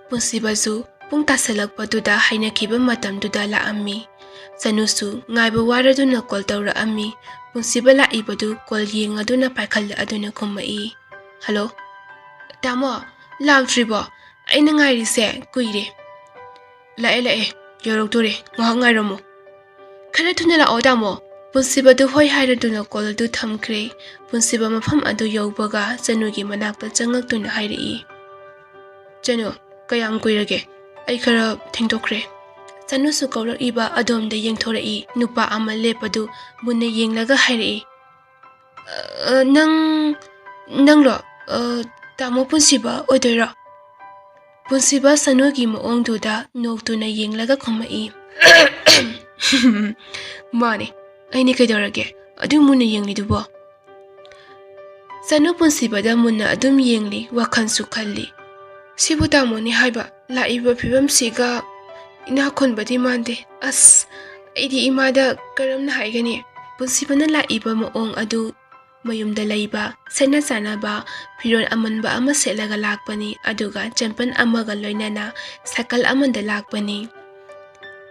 ꯄꯨꯟꯁꯤꯕꯁꯨ ꯄꯨꯡ ꯇꯥꯁꯤꯜꯂꯛꯄꯗꯨꯗ ꯍꯥꯏꯅꯈꯤꯕ ꯃꯇꯝꯗꯨꯗ ꯂꯥꯛꯑꯝꯃꯤ꯫ ꯆꯅꯨꯁꯨ ꯉꯥꯏꯕ ꯋꯥꯔꯗꯨꯅ ꯀꯣꯜ ꯇꯧꯔꯛꯑꯝꯃꯤ꯫ ꯄꯨꯟꯁꯤꯕ ꯂꯥꯛꯏꯕꯗꯨ ꯀꯣꯜ ꯌꯦꯡꯉꯗꯨꯅ ꯄꯥꯏꯈꯠꯂꯛꯑꯗꯨꯅ ꯈꯨꯝꯃꯛꯏ, "ꯍꯜꯂꯣ, ꯇꯥꯃꯣ, ꯂꯥꯛꯇ꯭ꯔꯤꯕꯣ? ꯑꯩꯅ ꯉꯥꯏꯔꯤꯁꯦ ꯀꯨꯏꯔꯦ꯫ ꯂꯥꯛꯑꯦ, ꯂꯥꯛꯑꯦ, ꯌꯧꯔꯛꯇꯣꯔꯦ, ꯉꯥꯏꯍꯥꯛ ꯉꯥꯏꯔꯝꯃꯣ꯫ ꯈꯔ ꯊꯨꯅ ꯂꯥꯛꯑꯣ, ꯇꯥꯃꯣ꯫ ꯄꯨꯟꯁꯤꯕꯗꯨ ꯍꯣꯏ ꯍꯥꯏꯔꯗꯨꯅ ꯀꯣꯜ ꯑꯗꯨ ꯊꯝꯈ꯭ꯔꯦ꯫ ꯄꯨꯟꯁꯤꯕ ꯃꯐꯝ ꯑꯗꯨ ꯌꯧꯕꯒ ꯆꯅꯨꯒꯤ ꯃꯅꯥꯛꯇ ꯆꯪꯉꯛꯇꯨꯅ ꯍꯥꯏꯔꯛꯏ, "ꯆꯅꯨ, ꯀꯌꯥꯝ ꯀꯨꯏꯔꯒꯦ? ꯑꯩ ꯈꯔ ꯊꯦꯡꯗꯣꯛꯈ꯭ꯔꯦ꯫" ꯆꯅꯨꯁꯨ ꯀꯧꯔꯛꯂꯤꯕ ꯑꯗꯣꯝꯗ ꯌꯦꯡꯊꯣꯔꯛꯏ꯫ ꯅꯨꯄꯥ ꯑꯃ ꯂꯦꯞꯄꯗꯨ ꯃꯨꯟꯅ ꯌꯦꯡꯂꯒ ꯍꯥꯏꯔꯛꯏ, "ꯑ, ꯅꯪ, ꯅꯪꯂꯣ? ꯑ, ꯇꯥꯃꯣ ꯄꯨꯟꯁꯤꯕ ꯑꯣꯏꯗꯣꯏꯔꯣ?" ꯄꯨꯟꯁꯤꯕ ꯆꯅꯨꯒꯤ ꯃꯑꯣꯡꯗꯨꯗ ꯅꯣꯛꯇꯨꯅ ꯌꯦꯡꯂꯒ ꯈꯨꯝꯃꯛꯏ, "ꯃꯥꯅꯦ, ꯑꯩꯅꯦ, ꯀꯩꯗꯧꯔꯒꯦ? ꯑꯗꯨ ꯃꯨꯟꯅ ꯌꯦꯡꯂꯤꯗꯨꯕꯣ?" ꯆꯅꯨ ꯄꯨꯟꯁꯤꯕꯗ ꯃꯨꯟꯅ ꯑꯗꯨꯝ ꯌꯦꯡꯂꯤ, ꯋꯥꯈꯜꯁꯨ ꯈꯜꯂꯤ꯫ "ꯁꯤꯕꯨ ꯇꯥꯃꯣꯅꯤ ꯍꯥꯏꯕ? ꯂꯥꯛꯏꯕ ꯐꯤꯕꯝꯁꯤꯒ ꯏꯅꯥꯛ ꯈꯨꯟꯕꯗꯤ ꯃꯥꯟꯗꯦ꯫ ꯑꯁ, ꯑꯩꯗꯤ ꯏꯃꯥꯗ ꯀꯔꯝꯅ ꯍꯥꯏꯒꯅꯤ?" ꯄꯨꯟꯁꯤꯕꯅ ꯂꯥꯛꯏꯕ ꯃꯑꯣꯡ ꯑꯗꯨ ꯃꯌꯨꯝꯗ ꯂꯩꯕ ꯁꯦꯠꯅ ꯆꯥꯅꯕ ꯐꯤꯔꯣꯜ ꯑꯃꯟꯕ ꯑꯃ ꯁꯦꯠꯂꯒ ꯂꯥꯛꯄꯅꯤ, ꯑꯗꯨꯒ ꯆꯦꯝꯄꯟ ꯑꯃꯒ ꯂꯣꯏꯅꯅ ꯁꯥꯏꯀꯜ ꯑꯃꯗ ꯂꯥꯛꯄꯅꯤ꯫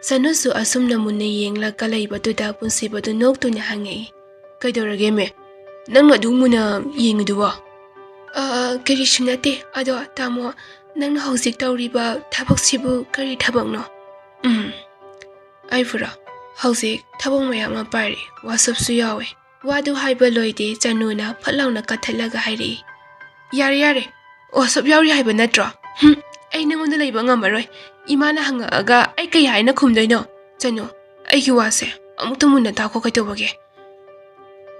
ꯆꯅꯨꯁꯨ ꯑꯁꯨꯝꯅ ꯃꯨꯟꯅ ꯌꯦꯡꯂꯒ ꯂꯩꯕꯗꯨꯗ ꯄꯨꯟꯁꯤꯕꯗꯨ ꯅꯣꯛꯇꯨꯅ ꯍꯪꯉꯛꯏ, "ꯀꯩꯗꯧꯔꯒꯦ ꯃꯦ? ꯅꯪꯅ ꯑꯗꯨꯛ ꯃꯨꯟꯅ ꯌꯦꯡꯉꯤꯗꯨꯕꯣ?" "ꯑ, ꯀꯔꯤꯁꯨ ꯅꯠꯇꯦ꯫ ꯑꯗꯣ ꯇꯥꯃꯣ, ꯅꯪꯅ ꯍꯧꯖꯤꯛ ꯇꯧꯔꯤꯕ ꯊꯕꯛꯁꯤꯕꯨ ꯀꯔꯤ ꯊꯕꯛꯅꯣ?" "ꯎꯝ, ꯑꯩꯕꯨꯔꯣ? ꯍꯧꯖꯤꯛ ꯊꯕꯛ ꯃꯌꯥꯝ ꯑꯃ ꯄꯥꯏꯔꯤ, ꯋꯥꯆꯞꯁꯨ ꯌꯥꯎꯋꯦ꯫" ꯋꯥꯗꯨ ꯍꯥꯏꯕ ꯂꯣꯏꯗꯦ, ꯆꯅꯨꯅ ꯐꯠ ꯂꯥꯎꯅ ꯀꯛꯊꯠꯂꯒ ꯍꯥꯏꯔꯛꯏ, "ꯌꯥꯔꯦ, ꯌꯥꯔꯦ, ꯋꯥꯆꯞ ꯌꯥꯎꯔꯤ ꯍꯥꯏꯕ ꯅꯠꯇ꯭ꯔꯣ? ꯍꯨꯝ, ꯑꯩ ꯅꯪꯉꯣꯟꯗ ꯂꯩꯕ ꯉꯝꯃꯔꯣꯏ꯫ ꯏꯃꯥꯅ ꯍꯪꯉꯛꯑꯒ ꯑꯩ ꯀꯩ ꯍꯥꯏꯅ ꯈꯨꯝꯗꯣꯏꯅꯣ? ꯆꯅꯨ, ꯑꯩꯒꯤ ꯋꯥꯁꯦ ꯑꯃꯨꯛꯇ ꯃꯨꯟꯅ ꯇꯥꯈꯣ ꯀꯩꯗꯧꯕꯒꯦ?"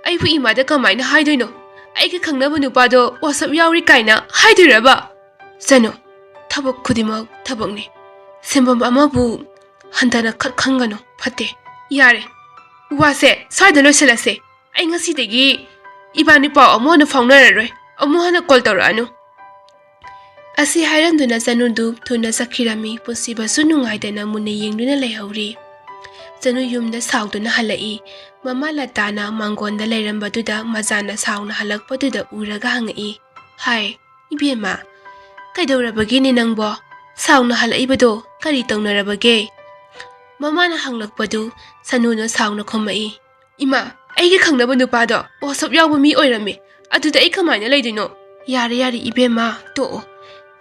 "ꯑꯩꯕꯨ ꯏꯃꯥꯗ ꯀꯃꯥꯏꯅ ꯍꯥꯏꯗꯣꯏꯅꯣ? ꯑꯩꯒ ꯈꯪꯅꯕ ꯅꯨꯄꯥꯗꯣ ꯋꯥꯆꯞ ꯌꯥꯎꯔꯤ ꯀꯥꯏꯅ ꯍꯥꯏꯗꯣꯏꯔꯕ?" "ꯆꯅꯨ, ꯊꯕꯛ ꯈꯨꯗꯤꯡꯃꯛ ꯊꯕꯛꯅꯤ꯫ ꯁꯦꯟꯐꯝ ꯑꯃꯕꯨ ꯍꯟꯊꯅ ꯈꯠ ꯈꯟꯒꯅꯨ, ꯐꯠꯇꯦ꯫" "ꯌꯥꯔꯦ, ꯋꯥꯁꯦ ꯁ꯭ꯋꯥꯏꯗ ꯂꯣꯏꯁꯤꯜꯂꯁꯦ꯫ ꯑꯩ ꯉꯁꯤꯗꯒꯤ ꯏꯕꯥꯅꯤ ꯄꯥꯎ ꯑꯃꯨꯛ ꯍꯟꯅ ꯐꯥꯎꯅꯔꯔꯣꯏ꯫ ꯑꯃꯨꯛ ꯍꯟꯅ ꯀꯣꯜ ꯇꯧꯔꯛꯑꯅꯨ꯫" ꯑꯁꯤ ꯍꯥꯏꯔꯝꯗꯨꯅ ꯆꯅꯨꯗꯨ ꯊꯨꯅ ꯆꯠꯈꯤꯔꯝꯃꯤ꯫ ꯄꯨꯟꯁꯤꯕꯁꯨ ꯅꯨꯡꯉꯥꯏꯇꯅ ꯃꯨꯟꯅ ꯌꯦꯡꯗꯨꯅ ꯂꯩꯍꯧꯔꯤ꯫ ꯆꯅꯨ ꯌꯨꯝꯗ ꯁꯥꯎꯗꯨꯅ ꯍꯜꯂꯛꯏ꯫ ꯃꯃꯥ ꯂꯇꯥꯅ ꯃꯥꯡꯒꯣꯟꯗ ꯂꯩꯔꯝꯕꯗꯨꯗ ꯃꯆꯥꯅ ꯁꯥꯎꯅ ꯍꯜꯂꯛꯄꯗꯨꯗ ꯎꯔꯒ ꯍꯪꯉꯛꯏ, "ꯍꯥꯏ, ꯏꯕꯦꯝꯃ, ꯀꯩꯗꯧꯔꯕꯒꯤꯅꯦ ꯅꯪꯕꯣ? ꯁꯥꯎꯅ ꯍꯜꯂꯛꯏꯕꯗꯣ ꯀꯔꯤ ꯇꯧꯅꯔꯕꯒꯦ?" ꯃꯃꯥꯅ ꯍꯪꯂꯛꯄꯗꯨ ꯆꯅꯨꯅ ꯁꯥꯎꯅ ꯈꯨꯝꯃꯛꯏ, "ꯏꯃꯥ, ꯑꯩꯒꯤ ꯈꯪꯅꯕ ꯅꯨꯄꯥꯗꯣ ꯋꯥꯆꯞ ꯌꯥꯎꯕ ꯃꯤ ꯑꯣꯏꯔꯝꯃꯤ꯫ ꯑꯗꯨꯗ ꯑꯩ ꯀꯃꯥꯏꯅ ꯂꯩꯗꯣꯏꯅꯣ?" "ꯌꯥꯔꯦ, ꯌꯥꯔꯦ ꯏꯕꯦꯝꯃ, ꯇꯣꯛꯑꯣ꯫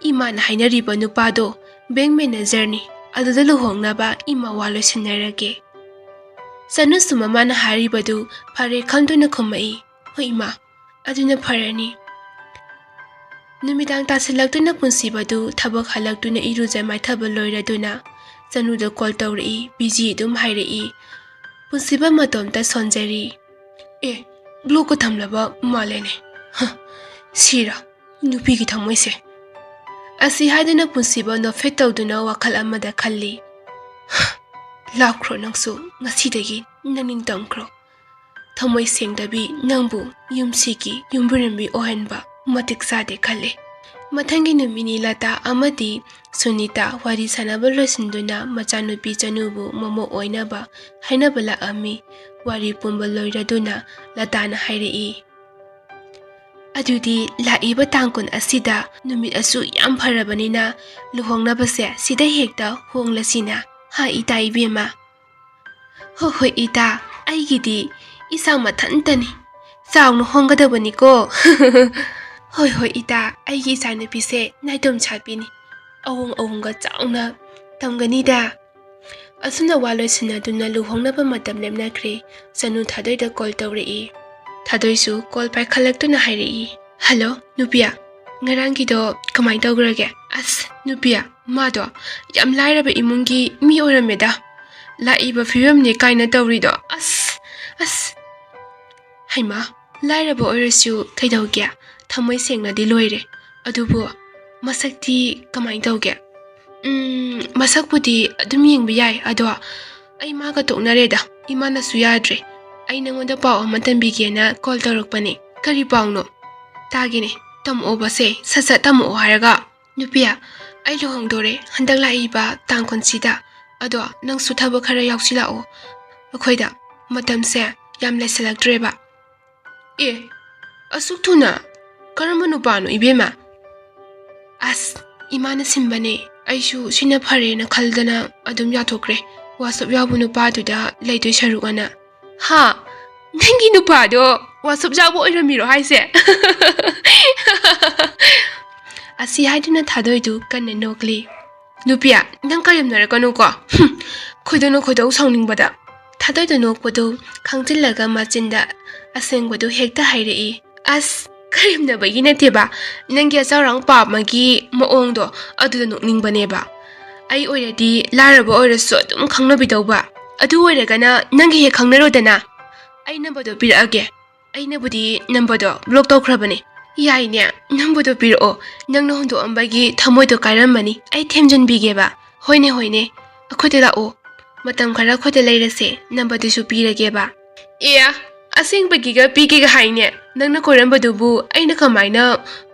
ꯏꯃꯥꯅ ꯍꯥꯏꯅꯔꯤꯕ ꯅꯨꯄꯥꯗꯣ ꯕꯦꯡ ꯃꯦꯅꯦꯖꯔꯅꯤ, ꯑꯗꯨꯗ ꯂꯨꯍꯣꯡꯅꯕ ꯏꯃꯥ ꯋꯥ ꯂꯣꯏꯁꯤꯟꯅꯔꯒꯦ꯫ ꯆꯅꯨꯁꯨ ꯃꯃꯥꯅ ꯍꯥꯏꯔꯤꯕꯗꯨ ꯐꯔꯦ ꯈꯟꯗꯨꯅ ꯈꯨꯝꯃꯛꯏ, "ꯍꯣꯏ ꯏꯃꯥ, ꯑꯗꯨꯅ ꯐꯔꯅꯤ"꯫ ꯅꯨꯃꯤꯗꯥꯡ ꯇꯥꯁꯤꯜꯂꯛꯇꯨꯅ ꯄꯨꯟꯁꯤꯕꯗꯨ ꯊꯕꯛ ꯍꯜꯂꯛꯇꯨꯅ ꯏꯔꯨꯖ ꯃꯥꯏꯊꯕ ꯂꯣꯏꯔꯗꯨꯅ ꯆꯅꯨꯗ ꯀꯣꯜ ꯇꯧꯔꯛꯏ, ꯕꯤꯖꯤ ꯑꯗꯨꯝ ꯍꯥꯏꯔꯛꯏ꯫ ꯄꯨꯟꯁꯤꯕ ꯃꯇꯣꯝꯇ ꯁꯣꯟꯖꯔꯤ꯫ "ꯑꯦ, ꯕ꯭ꯂꯣꯛꯀ ꯊꯝꯂꯕ ꯃꯥꯜꯂꯦꯅꯦ꯫ ꯍ, ꯁꯤꯔ ꯅꯨꯄꯤꯒꯤ ꯊꯃꯣꯏꯁꯦ"꯫ ꯑꯁꯤ ꯍꯥꯏꯗꯨꯅ ꯄꯨꯟꯁꯤꯕ ꯅꯣꯐꯦꯠ ꯇꯧꯗꯨꯅ ꯋꯥꯈꯜ ꯑꯃꯗ ꯈꯜꯂꯤ꯫ "ꯍ, ꯂꯥꯞꯈ꯭ꯔꯣ ꯅꯪꯁꯨ, ꯉꯁꯤꯗꯒꯤ ꯅꯪ ꯅꯤꯡꯇꯝꯈ꯭ꯔꯣ꯫ ꯊꯃꯣꯏ ꯁꯦꯡꯗꯕꯤ ꯅꯪꯕꯨ ꯌꯨꯝꯁꯤꯒꯤ ꯌꯨꯝꯕꯨꯔꯦꯝꯕꯤ ꯑꯣꯏꯍꯟꯕ ꯃꯇꯤꯛ ꯆꯥꯗꯦ" ꯈꯜꯂꯤ꯫ ꯃꯊꯪꯒꯤ ꯅꯨꯃꯤꯠꯅꯤ ꯂꯇꯥ ꯑꯃꯗꯤ ꯁꯨꯅꯤꯇꯥ ꯋꯥꯔꯤ ꯁꯥꯟꯅꯕ ꯂꯣꯏꯁꯤꯟꯗꯨꯅ ꯃꯆꯥꯅꯨꯄꯤ ꯆꯅꯨꯕꯨ ꯃꯃꯧ ꯑꯣꯏꯅꯕ ꯍꯥꯏꯅꯕ ꯂꯥꯛꯑꯝꯃꯤ꯫ ꯋꯥꯔꯤ ꯄꯨꯝꯕ ꯂꯣꯏꯔꯗꯨꯅ ꯂꯇꯥꯅ ꯍꯥꯏꯔꯛꯏ, "ꯑꯗꯨꯗꯤ ꯂꯥꯛꯏꯕ ꯇꯥꯡ ꯀꯨꯟ ꯑꯁꯤꯗ ꯅꯨꯃꯤꯠ ꯑꯁꯨ ꯌꯥꯝ ꯐꯔꯕꯅꯤꯅ ꯂꯨꯍꯣꯡꯅꯕꯁꯦ ꯁꯤꯗ ꯍꯦꯛꯇ ꯍꯣꯡꯂꯁꯤꯅ, ꯍꯥ ꯏꯇꯥ ꯏꯕꯦꯝꯃ?" "ꯍꯣꯏ ꯍꯣꯏ ꯏꯇꯥ, ꯑꯩꯒꯤꯗꯤ ꯏꯆꯥ ꯃꯊꯟꯇꯅꯤ, ꯆꯥꯎꯅ ꯍꯣꯡꯒꯗꯕꯅꯤꯀꯣ"꯫ "ꯍꯣꯏ ꯍꯣꯏ ꯏꯇꯥ, ꯑꯩꯒꯤ ꯏꯆꯥꯅꯨꯄꯤꯁꯦ ꯅꯥꯏꯇꯣꯝ ꯁꯥꯠꯄꯤꯅꯤ, ꯑꯍꯣꯡ ꯑꯍꯣꯡꯒ ꯆꯥꯎꯅ ꯇꯝꯒꯅꯤꯗ"꯫ ꯑꯁꯨꯝꯅ ꯋꯥ ꯂꯣꯏꯁꯤꯟꯅꯗꯨꯅ ꯂꯨꯍꯣꯡꯅꯕ ꯃꯇꯝ ꯂꯦꯞꯅꯈ꯭ꯔꯦ꯫ ꯆꯅꯨ ꯊꯥꯗꯣꯏꯗ ꯀꯣꯜ ꯇꯧꯔꯛꯏ꯫ ꯊꯥꯗꯣꯏꯁꯨ ꯀꯣꯜ ꯄꯥꯏꯈꯠꯂꯛꯇꯨꯅ ꯍꯥꯏꯔꯛꯏ, "ꯍꯜꯂꯣ ꯅꯨꯄꯤꯌꯥ, ꯉꯔꯥꯡꯒꯤꯗꯣ ꯀꯃꯥꯏꯅ ꯇꯧꯈ꯭ꯔꯒꯦ?" "ꯑꯁ ꯅꯨꯄꯤꯌꯥ, ꯃꯥꯗꯣ ꯌꯥꯝ ꯂꯥꯏꯔꯕ ꯏꯃꯨꯡꯒꯤ ꯃꯤ ꯑꯣꯏꯔꯝꯃꯦꯗ, ꯂꯥꯛꯏꯕ ꯐꯤꯕꯝꯅꯦ ꯀꯥꯏꯅ ꯇꯧꯔꯤꯗꯣ, ꯑꯁ, ꯑꯁ"꯫ "ꯍꯩꯃꯥ, ꯂꯥꯏꯔꯕ ꯑꯣꯏꯔꯁꯨ ꯀꯩꯗꯧꯒꯦ? ꯊꯃꯣꯏ ꯁꯦꯡꯅꯗꯤ ꯂꯣꯏꯔꯦ꯫ ꯑꯗꯨꯕꯨ ꯃꯁꯛꯇꯤ ꯀꯃꯥꯏꯅ ꯇꯧꯒꯦ?" "ꯎꯝ, ꯃꯁꯛꯄꯨꯗꯤ ꯑꯗꯨꯝ ꯌꯦꯡꯕ ꯌꯥꯏ, ꯑꯗꯣ ꯑꯩ ꯃꯥꯒ ꯇꯣꯛꯅꯔꯦꯗ, ꯏꯃꯥꯅꯁꯨ ꯌꯥꯗ꯭ꯔꯦ꯫ ꯑꯩ ꯅꯪꯉꯣꯟꯗ ꯄꯥꯎ ꯑꯃ ꯇꯝꯕꯤꯒꯦꯅ ꯀꯣꯜ ꯇꯧꯔꯛꯄꯅꯦ"꯫ "ꯀꯔꯤ ꯄꯥꯎꯅꯣ? ꯇꯥꯒꯦꯅꯦ, ꯇꯝꯃꯛꯑꯣꯕꯁꯦ, ꯁꯠ ꯁꯠ ꯇꯝꯃꯛꯑꯣ ꯍꯥꯏꯔꯒ"꯫ "ꯅꯨꯄꯤ, ꯑꯩ ꯂꯨꯍꯣꯡꯗꯣꯔꯦ ꯍꯟꯗꯛ ꯂꯥꯛꯏꯕ ꯇꯥꯡ ꯀꯨꯟꯁꯤꯗ꯫ ꯑꯗꯣ ꯅꯪꯁꯨ ꯊꯕꯛ ꯈꯔ ꯌꯥꯎꯁꯤꯜꯂꯛꯑꯣ꯫ ꯑꯩꯈꯣꯏꯗ ꯃꯇꯝꯁꯦ ꯌꯥꯝ ꯂꯩꯁꯤꯜꯂꯛꯇ꯭ꯔꯦꯕ"꯫ "ꯑꯦ, ꯑꯁꯨꯛ ꯊꯨꯅ? ꯀꯔꯝꯕ ꯅꯨꯄꯥꯅꯣ ꯏꯕꯦꯝꯃ?" "ꯑꯁ, ꯏꯃꯥꯅ ꯁꯤꯟꯕꯅꯦ꯫ ꯑꯩꯁꯨ ꯁꯤꯅ ꯐꯔꯦꯅ ꯈꯜꯗꯅ ꯑꯗꯨꯝ ꯌꯥꯊꯣꯛꯈ꯭ꯔꯦ, ꯋꯥꯆꯞ ꯌꯥꯎꯕ ꯅꯨꯄꯥꯗꯨꯗ ꯂꯩꯗꯣꯏ ꯁꯔꯨꯛ ꯑꯅ"꯫ "ꯍꯥ? ꯅꯪꯒꯤ ꯅꯨꯄꯥꯗꯣ ꯋꯥꯆꯞ ꯌꯥꯎꯕ ꯑꯣꯏꯔꯝꯃꯤꯔꯣ ꯍꯥꯏꯁꯦ?" ꯑꯁꯤ ꯍꯥꯏꯗꯨꯅ ꯊꯥꯗꯣꯏꯗꯨ ꯀꯟꯅ ꯅꯣꯛꯂꯤ꯫ "ꯅꯨꯄꯤꯌꯥ, ꯅꯪ ꯀꯔꯦꯝꯅꯔꯛꯀꯅꯨꯀꯣ꯫ ꯍꯨꯝ, ꯈꯣꯏꯗꯧꯅ ꯈꯣꯏꯗꯧ ꯁꯥꯎꯅꯤꯡꯕꯗ꯫" ꯊꯥꯗꯣꯏꯗ ꯅꯣꯛꯄꯗꯨ ꯈꯪꯖꯤꯜꯂꯒ ꯃꯆꯤꯟꯗ ꯑꯁꯦꯡꯕꯗꯨ ꯍꯦꯛꯇ ꯍꯥꯏꯔꯛꯏ꯫ "ꯑꯁ, ꯀꯔꯦꯝꯅꯕꯒꯤ ꯅꯠꯇꯦꯕ, ꯅꯪꯒꯤ ꯑꯆꯥꯎꯔꯥꯡ ꯄꯥꯝꯃꯒꯤ ꯃꯑꯣꯡꯗꯣ ꯑꯗꯨꯗ ꯅꯣꯛꯅꯤꯡꯕꯅꯦꯕ꯫ ꯑꯩ ꯑꯣꯏꯔꯗꯤ ꯂꯥꯏꯔꯕ ꯑꯣꯏꯔꯁꯨ ꯑꯗꯨꯝ ꯈꯪꯅꯕꯤꯗꯧꯕ꯫ ꯑꯗꯨ ꯑꯣꯏꯔꯒꯅ ꯅꯪꯒꯤ ꯍꯦꯛ ꯈꯪꯅꯔꯣꯗꯅ꯫ ꯑꯩ ꯅꯝꯕꯔꯗꯣ ꯄꯤꯔꯛꯑꯒꯦ꯫ ꯑꯩꯅꯕꯨꯗꯤ ꯅꯝꯕꯔꯗꯣ ꯕ꯭ꯂꯣꯛ ꯇꯧꯈ꯭ꯔꯕꯅꯦ꯫" "ꯌꯥꯏꯅꯦ, ꯅꯝꯕꯔꯗꯣ ꯄꯤꯔꯛꯑꯣ꯫ ꯅꯪꯅ ꯍꯨꯟꯗꯣꯛꯑꯝꯕꯒꯤ ꯊꯃꯣꯏꯗꯣ ꯀꯥꯏꯔꯝꯃꯅꯤ꯫ ꯑꯩ ꯊꯦꯝꯖꯤꯟꯕꯤꯒꯦꯕ꯫" "ꯍꯣꯏꯅꯦ, ꯍꯣꯏꯅꯦ, ꯑꯩꯈꯣꯏꯗ ꯂꯥꯛꯑꯣ꯫ ꯃꯇꯝ ꯈꯔ ꯑꯩꯈꯣꯏꯗ ꯂꯩꯔꯁꯦ, ꯅꯝꯕꯔꯗꯨꯁꯨ ꯄꯤꯔꯒꯦꯕ꯫" "ꯑꯦ, ꯑꯁꯦꯡꯕꯒꯤꯒ ꯄꯤꯒꯦꯒ ꯍꯥꯏꯅꯦ꯫ ꯅꯪꯅ ꯀꯣꯏꯔꯝꯕꯗꯨꯕꯨ ꯑꯩꯅ ꯀꯃꯥꯏꯅ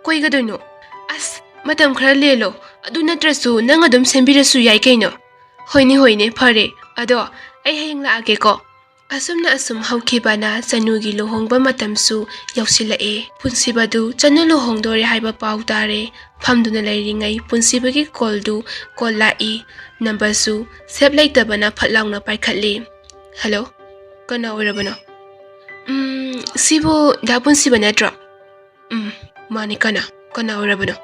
ꯀꯣꯏꯒꯗꯣꯏꯅꯣ? ꯑꯁ, ꯃꯇꯝ ꯈꯔ ꯂꯦꯜꯂꯣ꯫ ꯑꯗꯨ ꯅꯠꯇ꯭ꯔꯁꯨ ꯅꯪ ꯑꯗꯨꯝ ꯁꯦꯝꯕꯤꯔꯁꯨ ꯌꯥꯏ ꯀꯩꯅꯣ꯫" "ꯍꯣꯏꯅꯦ, ꯍꯣꯏꯅꯦ, ꯐꯔꯦ꯫ ꯑꯗꯣ ꯑꯩ ꯍꯌꯦꯡ ꯂꯥꯛꯑꯒꯦꯀꯣ꯫" ꯑꯁꯨꯝꯅ ꯑꯁꯨꯝ ꯍꯧꯈꯤꯕꯅ ꯆꯅꯨꯒꯤ ꯂꯨꯍꯣꯡꯕ ꯃꯇꯝꯁꯨ ꯌꯧꯁꯤꯜꯂꯛꯑꯦ꯫ ꯄꯨꯟꯁꯤꯕꯗꯨ ꯆꯅꯨ ꯂꯨꯍꯣꯡꯗꯣꯔꯦ ꯍꯥꯏꯕ ꯄꯥꯎ ꯇꯥꯔꯦ꯫ ꯐꯝꯗꯨꯅ ꯂꯩꯔꯤꯉꯩ ꯄꯨꯟꯁꯤꯕꯒꯤ ꯀꯣꯜꯗꯨ ꯀꯣꯜ ꯂꯥꯛꯏ꯫ ꯅꯝꯕꯔꯁꯨ ꯁꯦꯞ ꯂꯩꯇꯕꯅ ꯐꯠ ꯂꯥꯎꯅ ꯄꯥꯏꯈꯠꯂꯤ꯫ "ꯍꯜꯂꯣ, ꯀꯅꯥ ꯑꯣꯏꯔꯕꯅꯣ?" "ꯎꯝ, ꯁꯤꯕꯨ ꯗꯥ ꯄꯨꯟꯁꯤꯕ ꯅꯠꯇ꯭ꯔꯣ?" "ꯎꯝ, ꯃꯥꯅꯤ, ꯀꯅꯥ, ꯀꯅꯥ ꯑꯣꯏꯔꯕꯅꯣ?"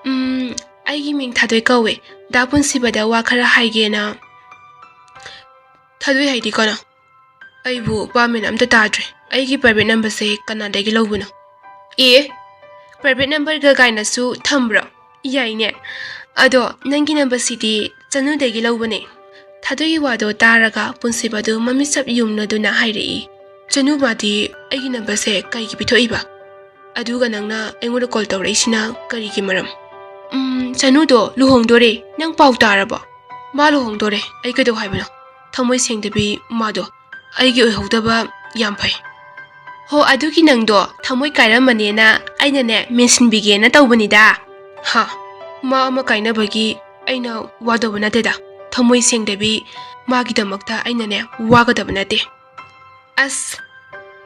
"ꯎꯝ, ꯑꯩꯒꯤ ꯃꯤꯡ ꯊꯥꯗꯣꯏ ꯀꯧꯋꯦ꯫ ꯗꯥ ꯄꯨꯟꯁꯤꯕꯗ ꯋꯥ ꯈꯔ ꯍꯥꯏꯒꯦꯅ꯫" "ꯊꯥꯗꯣꯏ ꯍꯥꯏꯗꯤ ꯀꯅꯥ? ꯑꯩꯕꯨ ꯄꯥꯃꯦꯟ ꯑꯝꯇ ꯇꯥꯗ꯭ꯔꯦ꯫ ꯑꯩꯒꯤ ꯄ꯭ꯔꯥꯏꯚꯦꯠ ꯅꯝꯕꯔꯁꯦ ꯀꯅꯥꯗꯒꯤ ꯂꯧꯕꯅꯣ?" "ꯑꯦ, ꯄ꯭ꯔꯥꯏꯚꯦꯠ ꯅꯝꯕꯔꯒ ꯀꯥꯏꯅꯁꯨ ꯊꯝꯕ꯭ꯔꯣ? ꯌꯥꯏꯅꯦ꯫ ꯑꯗꯣ ꯅꯪꯒꯤ ꯅꯝꯕꯔꯁꯤꯗꯤ ꯆꯅꯨꯗꯒꯤ ꯂꯧꯕꯅꯦ꯫" ꯊꯥꯗꯣꯏꯒꯤ ꯋꯥꯗꯣ ꯇꯥꯔꯒ ꯄꯨꯟꯁꯤꯕꯗꯨ ꯃꯃꯤꯠꯁꯞ ꯌꯨꯝꯅꯗꯨꯅ ꯍꯥꯏꯔꯛꯏ꯫ "ꯆꯅꯨ ꯃꯥꯗꯤ ꯑꯩꯒꯤ ꯅꯝꯕꯔꯁꯦ ꯀꯩꯒꯤ ꯄꯤꯊꯣꯛꯏꯕ? ꯑꯗꯨꯒ ꯅꯪꯅ ꯑꯩꯉꯣꯟꯗ ꯀꯣꯜ ꯇꯧꯔꯛꯏꯁꯤꯅ ꯀꯔꯤꯒꯤ ꯃꯔꯝ?" "ꯎꯝ, ꯆꯅꯨꯗꯣ ꯂꯨꯍꯣꯡꯗꯣꯔꯦ꯫ ꯅꯪ ꯄꯥꯎ ꯇꯥꯔꯕꯣ?" "ꯃꯥ ꯂꯨꯍꯣꯡꯗꯣꯔꯦ꯫ ꯑꯩ ꯀꯩꯗꯧ ꯍꯥꯏꯕꯅꯣ? ꯊꯃꯣꯏ ꯁꯦꯡꯗꯕꯤ ꯃꯥꯗꯣ꯫ ꯑꯩꯒꯤ ꯑꯣꯏꯍꯧꯗꯕ ꯌꯥꯝ ꯐꯩ꯫" "ꯍꯣ, ꯑꯗꯨꯒꯤ ꯅꯪꯗꯣ ꯊꯃꯣꯏ ꯀꯥꯏꯔꯝꯃꯅꯦꯅ ꯑꯩꯅꯅꯦ ꯃꯦꯟꯁꯤꯟꯕꯤꯒꯦꯅ ꯇꯧꯕꯅꯤꯗ꯫" "ꯍꯥ, ꯃꯥ ꯑꯃ ꯀꯥꯏꯅꯕꯒꯤ ꯑꯩꯅ ꯋꯥꯗꯧꯕ ꯅꯠꯇꯦꯗ꯫ ꯊꯃꯣꯏ ꯁꯦꯡꯗꯕꯤ ꯃꯥꯒꯤꯗꯃꯛꯇ ꯑꯩꯅꯅꯦ ꯋꯥꯒꯗꯕ ꯅꯠꯇꯦ꯫" ꯑꯁ,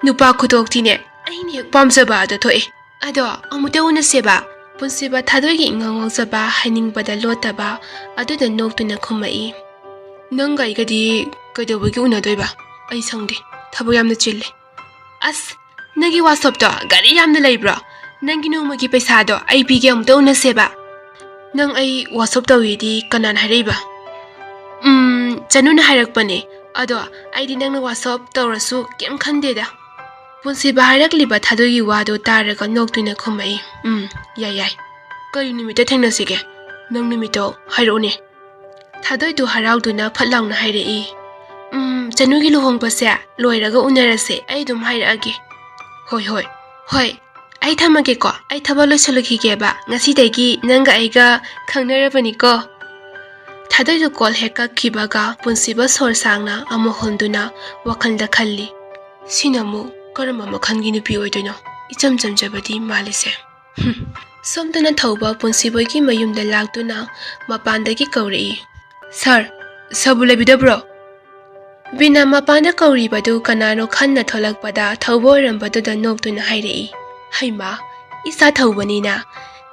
ꯅꯨꯄꯥ ꯈꯨꯗꯣꯛꯇꯤꯅꯦ, ꯑꯩꯅ ꯍꯦꯛ ꯄꯥꯝꯖꯕ ꯑꯗꯣ ꯊꯣꯛꯑꯦ꯫ "ꯑꯗꯣ ꯑꯃꯨꯛꯇ ꯎꯅꯁꯦꯕ꯫" ꯄꯨꯟꯁꯤꯕ ꯊꯥꯗꯣꯏꯒꯤ ꯏꯉꯥꯎ ꯉꯥꯎꯖꯕ ꯍꯥꯏꯅꯤꯡꯕꯗ ꯂꯣꯠꯇꯕ ꯑꯗꯨꯗ ꯅꯣꯛꯇꯨꯅ ꯈꯨꯝꯃꯛꯏ꯫ "ꯅꯪꯒ ꯑꯩꯒꯗꯤ ꯀꯩꯗꯧꯕꯒꯤ ꯎꯅꯗꯣꯏꯕ? ꯑꯩ ꯁꯪꯗꯦ, ꯊꯕꯛ ꯌꯥꯝꯅ ꯆꯤꯜꯂꯦ꯫" "ꯑꯁ, ꯅꯪꯒꯤ ꯋꯥꯁꯣꯞꯇꯣ ꯒꯥꯔꯤ ꯌꯥꯝꯅ ꯂꯩꯕ꯭ꯔꯣ? ꯅꯪꯒꯤ ꯅꯣꯡꯃꯒꯤ ꯄꯩꯁꯥꯗꯣ ꯑꯩ ꯄꯤꯒꯦ, ꯑꯃꯨꯛꯇ ꯎꯅꯁꯦꯕ꯫ ꯅꯪ ꯑꯩ WhatsApp ꯇꯧꯏꯗꯤ ꯀꯅꯥꯅ ꯍꯥꯏꯔꯛꯏꯕ? ꯎꯝ, ꯆꯅꯨꯅ ꯍꯥꯏꯔꯛꯄꯅꯦ꯫ ꯑꯗꯣ ꯑꯩꯗꯤ ꯅꯪꯅ WhatsApp ꯇꯧꯔꯁꯨ ꯀꯩꯝ ꯈꯟꯗꯦꯗ꯫ ꯄꯨꯟꯁꯤꯕ ꯍꯥꯏꯔꯛꯂꯤꯕ ꯊꯥꯗꯣꯏꯒꯤ ꯋꯥꯗꯣ ꯇꯥꯔꯒ ꯅꯣꯛꯇꯨꯅ ꯈꯨꯝꯃꯛꯏ, "ꯎꯝ, ꯌꯥꯏ ꯌꯥꯏ꯫ ꯀꯔꯤ ꯅꯨꯃꯤꯠꯇ ꯊꯦꯡꯅꯁꯤꯒꯦ? ꯅꯪ ꯅꯨꯃꯤꯠꯇꯣ ꯍꯥꯏꯔꯛꯎꯅꯦ꯫" ꯊꯥꯗꯣꯏꯗꯨ ꯍꯔꯥꯎꯗꯨꯅ ꯐꯠ ꯂꯥꯎꯅ ꯍꯥꯏꯔꯛꯏ, "ꯎꯝ, ꯆꯅꯨꯒꯤ ꯂꯨꯍꯣꯡꯕꯁꯦ ꯂꯣꯏꯔꯒ ꯎꯅꯔꯁꯦ, ꯑꯩ ꯑꯗꯨꯝ ꯍꯥꯏꯔꯛꯑꯒꯦ꯫" "ꯍꯣꯏ ꯍꯣꯏ, ꯍꯣꯏ, ꯑꯩ ꯊꯝꯃꯒꯦꯀꯣ, ꯑꯩ ꯊꯕꯛ ꯂꯣꯏꯁꯤꯜꯂꯨꯈꯤꯒꯦꯕ, ꯉꯁꯤꯗꯒꯤ ꯅꯪꯒ ꯑꯩꯒ ꯈꯪꯅꯔꯕꯅꯤꯀꯣ꯫" ꯊꯥꯗꯣꯏꯗꯨ ꯀꯣꯜ ꯍꯦꯛ ꯀꯛꯈꯤꯕꯒ ꯄꯨꯟꯁꯤꯕ ꯁꯣꯔ ꯁꯥꯡꯅ ꯑꯃꯨꯛ ꯍꯣꯟꯗꯨꯅ ꯋꯥꯈꯜꯗ ꯈꯜꯂꯤ, "ꯁꯤꯅ ꯑꯃꯨꯛ ꯀꯔꯝꯕ ꯃꯈꯜꯒꯤ ꯅꯨꯄꯤ ꯑꯣꯏꯗꯣꯏꯅꯣ? ꯏꯆꯝ ꯆꯝꯖꯕꯗꯤ ꯃꯥꯜꯂꯤꯁꯦ꯫" ꯍꯨꯝ꯫ ꯁꯣꯝꯗꯅ ꯊꯧꯕ ꯄꯨꯟꯁꯤꯕꯣꯏꯒꯤ ꯃꯌꯨꯝꯗ ꯂꯥꯛꯇꯨꯅ ꯃꯄꯥꯟꯗꯒꯤ ꯀꯧꯔꯛꯏ, "ꯁꯥꯔ, ꯁꯥꯔꯕꯨ ꯂꯩꯕꯤꯗꯕ꯭ꯔꯣ?" ꯕꯤꯅꯥ ꯃꯄꯥꯟꯗ ꯀꯧꯔꯤꯕꯗꯨ ꯀꯅꯥꯅꯣ ꯈꯟꯅ ꯊꯣꯛꯂꯛꯄꯗ ꯊꯧꯕ ꯑꯣꯏꯔꯝꯕꯗꯨꯗ ꯅꯣꯛꯇꯨꯅ ꯍꯥꯏꯔꯛꯏ, "ꯍꯩꯃꯥ, ꯏꯆꯥ ꯊꯧꯕꯅꯤꯅ꯫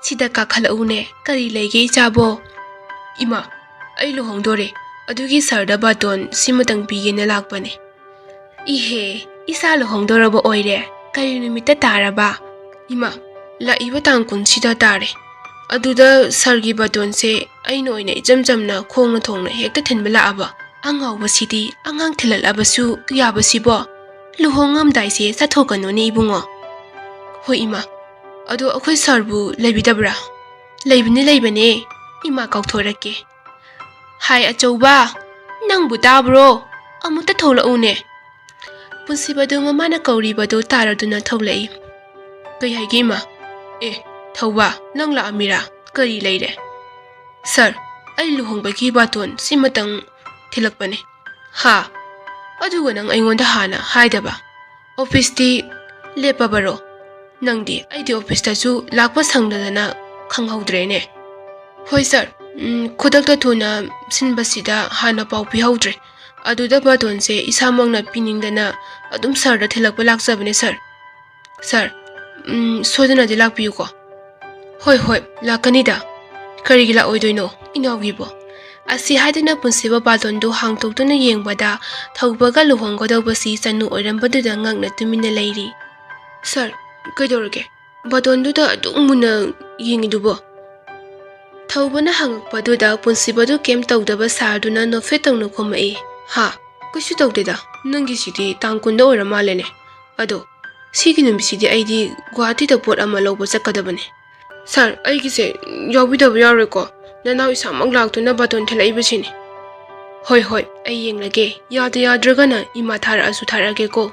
ꯁꯤꯗ ꯀꯥꯈꯠꯂꯛꯎꯅꯦ, ꯀꯔꯤ ꯂꯩꯒꯦ ꯏꯆꯥꯕꯣ?" "ꯏꯃꯥ, ꯑꯩ ꯂꯨꯍꯣꯡꯗꯣꯔꯦ, ꯑꯗꯨꯒꯤ ꯁꯥꯔꯗ ꯕꯥꯇꯣꯟ ꯁꯤꯃꯇꯪ ꯄꯤꯒꯦꯅ ꯂꯥꯛꯄꯅꯦ꯫" "ꯏꯍꯦ, ꯏꯆꯥ ꯂꯨꯍꯣꯡꯗꯣꯔꯕ ꯑꯣꯏꯔꯦ? ꯀꯔꯤ ꯅꯨꯃꯤꯠꯇ ꯇꯥꯔꯕ?" "ꯏꯃꯥ, ꯂꯥꯛꯏꯕ ꯇꯥꯡ ꯀꯨꯟꯁꯤꯗ ꯇꯥꯔꯦ꯫ ꯑꯗꯨꯗ ꯁꯥꯔꯒꯤ ꯕꯥꯇꯣꯟꯁꯦ ꯑꯩꯅ ꯑꯣꯏꯅ ꯏꯆꯝ ꯆꯝꯅ ꯈꯣꯡꯅ ꯊꯣꯡꯅ ꯍꯦꯛꯇ ꯊꯤꯟꯕ ꯂꯥꯛꯑꯕ꯫ ꯑꯉꯥꯎꯕꯁꯤꯗꯤ, ꯑꯉꯥꯡ ꯊꯤꯜꯂꯛꯂꯕꯁꯨ ꯌꯥꯕꯁꯤꯕꯣ? ꯂꯨꯍꯣꯡꯉꯝꯗꯥꯏꯁꯦ ꯆꯠꯊꯣꯛꯀꯅꯨꯅꯦ ꯏꯕꯨꯡꯉꯣ꯫" "ꯍꯣꯏ ꯏꯃꯥ, ꯑꯗꯣ ꯑꯩꯈꯣꯏ ꯁꯥꯔꯕꯨ ꯂꯩꯕꯤꯗꯕ꯭ꯔꯥ?" "ꯂꯩꯕꯅꯦ, ꯂꯩꯕꯅꯦ, ꯏꯃꯥ ꯀꯧꯊꯣꯔꯛꯀꯦ꯫ ꯍꯥꯏ ꯑꯆꯧꯕ, ꯅꯪꯕꯨ ꯇꯥꯕ꯭ꯔꯣ? ꯑꯃꯨꯛꯇ ꯊꯣꯛꯂꯛꯎꯅꯦ꯫" ꯄꯨꯟꯁꯤꯕꯗꯨ ꯃꯃꯥꯅ ꯀꯧꯔꯤꯕꯗꯨ ꯇꯥꯔꯗꯨꯅ ꯊꯣꯛꯂꯛꯏ꯫ "ꯀꯩ ꯍꯥꯏꯒꯦ ꯏꯃꯥ?" "ꯑꯦ, ꯊꯧꯕ, ꯅꯪ ꯂꯥꯛꯑꯝꯃꯤꯔꯥ? ꯀꯔꯤ ꯂꯩꯔꯦ?" "ꯁꯥꯔ, ꯑꯩ ꯂꯨꯍꯣꯡꯕꯒꯤ ꯕꯥꯇꯣꯟ ꯁꯤꯃꯇꯪ ꯊꯤꯜꯂꯛꯄꯅꯦ꯫" "ꯍꯥ? ꯑꯗꯨꯒ ꯅꯪ ꯑꯩꯉꯣꯟꯗ ꯍꯥꯟꯅ ꯍꯥꯏꯗꯕ? ꯑꯣꯐꯤꯁꯇꯤ ꯂꯦꯞꯄꯕꯔꯣ? ꯅꯪꯗꯤ ꯑꯩꯗꯤ ꯑꯣꯐꯤꯁꯇꯁꯨ ꯂꯥꯛꯄ ꯁꯪꯗꯗꯅ ꯈꯪꯍꯧꯗ꯭ꯔꯦꯅꯦ꯫" "ꯍꯣꯏ ꯁꯥꯔ, ꯎꯝ, ꯈꯨꯗꯛꯇ ꯊꯨꯅ ꯁꯤꯟꯕꯁꯤꯗ ꯍꯥꯟꯅ ꯄꯥꯎ ꯄꯤꯍꯧꯗ꯭ꯔꯦ꯫ ꯑꯗꯨꯗ ꯕꯥꯇꯣꯟꯁꯦ ꯏꯁꯥꯃꯛꯅ ꯄꯤꯅꯤꯡꯗꯅ ꯑꯗꯨꯝ ꯁꯥꯔꯗ ꯊꯤꯜꯂꯛꯄ ꯂꯥꯛꯆꯕꯅꯦ ꯁꯥꯔ꯫ ꯁꯥꯔ, ꯎꯝ, ꯁꯣꯏꯗꯅꯗꯤ ꯂꯥꯛꯄꯤꯌꯨꯀꯣ꯫" "ꯍꯣꯏ, ꯍꯣꯏ, ꯂꯥꯛꯀꯅꯤꯗ꯫ ꯀꯔꯤꯒꯤ ꯂꯥꯛꯑꯣꯏꯗꯣꯏꯅꯣ ꯏꯅꯥꯎꯒꯤꯕꯣ?" ꯑꯁꯤ ꯍꯥꯏꯗꯨꯅ ꯄꯨꯟꯁꯤꯕ ꯕꯥꯇꯣꯟꯗꯨ ꯍꯥꯡꯗꯣꯛꯇꯨꯅ ꯌꯦꯡꯕꯗ ꯊꯧꯕꯒ ꯂꯨꯍꯣꯡꯒꯗꯧꯕꯁꯤ ꯆꯅꯨ ꯑꯣꯏꯔꯝꯕꯗꯨꯗ ꯉꯛꯅ ꯇꯨꯃꯤꯟꯅ ꯂꯩꯔꯤ꯫ "ꯁꯥꯔ, ꯀꯩꯗꯧꯔꯒꯦ?" ꯕꯇꯣꯟꯗꯨꯗ ꯑꯗꯨꯛ ꯃꯨꯟꯅ ꯌꯦꯡꯉꯤꯗꯨꯕꯣ? ꯊꯧꯕꯅ ꯍꯪꯉꯛꯄꯗꯨꯗ ꯄꯨꯟꯁꯤꯕꯗꯨ ꯀꯩꯝ ꯇꯧꯗꯕ ꯁꯥꯔꯗꯨꯅ ꯅꯣꯛꯐꯦꯠ ꯇꯧꯅ ꯈꯨꯝꯃꯛꯏ꯫ "ꯍꯥ? ꯀꯩꯁꯨ ꯇꯧꯗꯦꯗ꯫ ꯅꯪꯒꯤꯁꯤꯗꯤ ꯇꯥꯡ ꯀꯨꯟꯗ ꯑꯣꯏꯔ ꯃꯥꯜꯂꯦꯅꯦ꯫ ꯑꯗꯣ ꯁꯤꯒꯤ ꯅꯨꯃꯤꯠꯁꯤꯗꯤ ꯑꯩꯗꯤ ꯒꯨꯋꯥꯍꯥꯇꯤꯗ ꯄꯣꯠ ꯑꯃ ꯂꯧꯕ ꯆꯠꯀꯗꯕꯅꯦ꯫ ꯁꯥꯔ, ꯑꯩꯒꯤꯁꯦ ꯌꯥꯎꯕꯤꯗꯕ ꯌꯥꯔꯣꯏꯀꯣ? ꯅꯅꯥꯎ ꯏꯁꯥꯃꯛ ꯂꯥꯛꯇꯨꯅ ꯕꯥꯇꯣꯟ ꯊꯤꯜꯂꯛꯏꯕꯁꯤꯅꯤ꯫" "ꯍꯣꯏ, ꯍꯣꯏ, ꯑꯩ ꯌꯦꯡꯂꯒꯦ꯫ ꯌꯥꯗ ꯌꯥꯗ꯭ꯔꯒꯅ ꯏꯃꯥ ꯊꯥꯔꯛꯑꯁꯨ ꯊꯥꯔꯛꯑꯒꯦꯀꯣ꯫"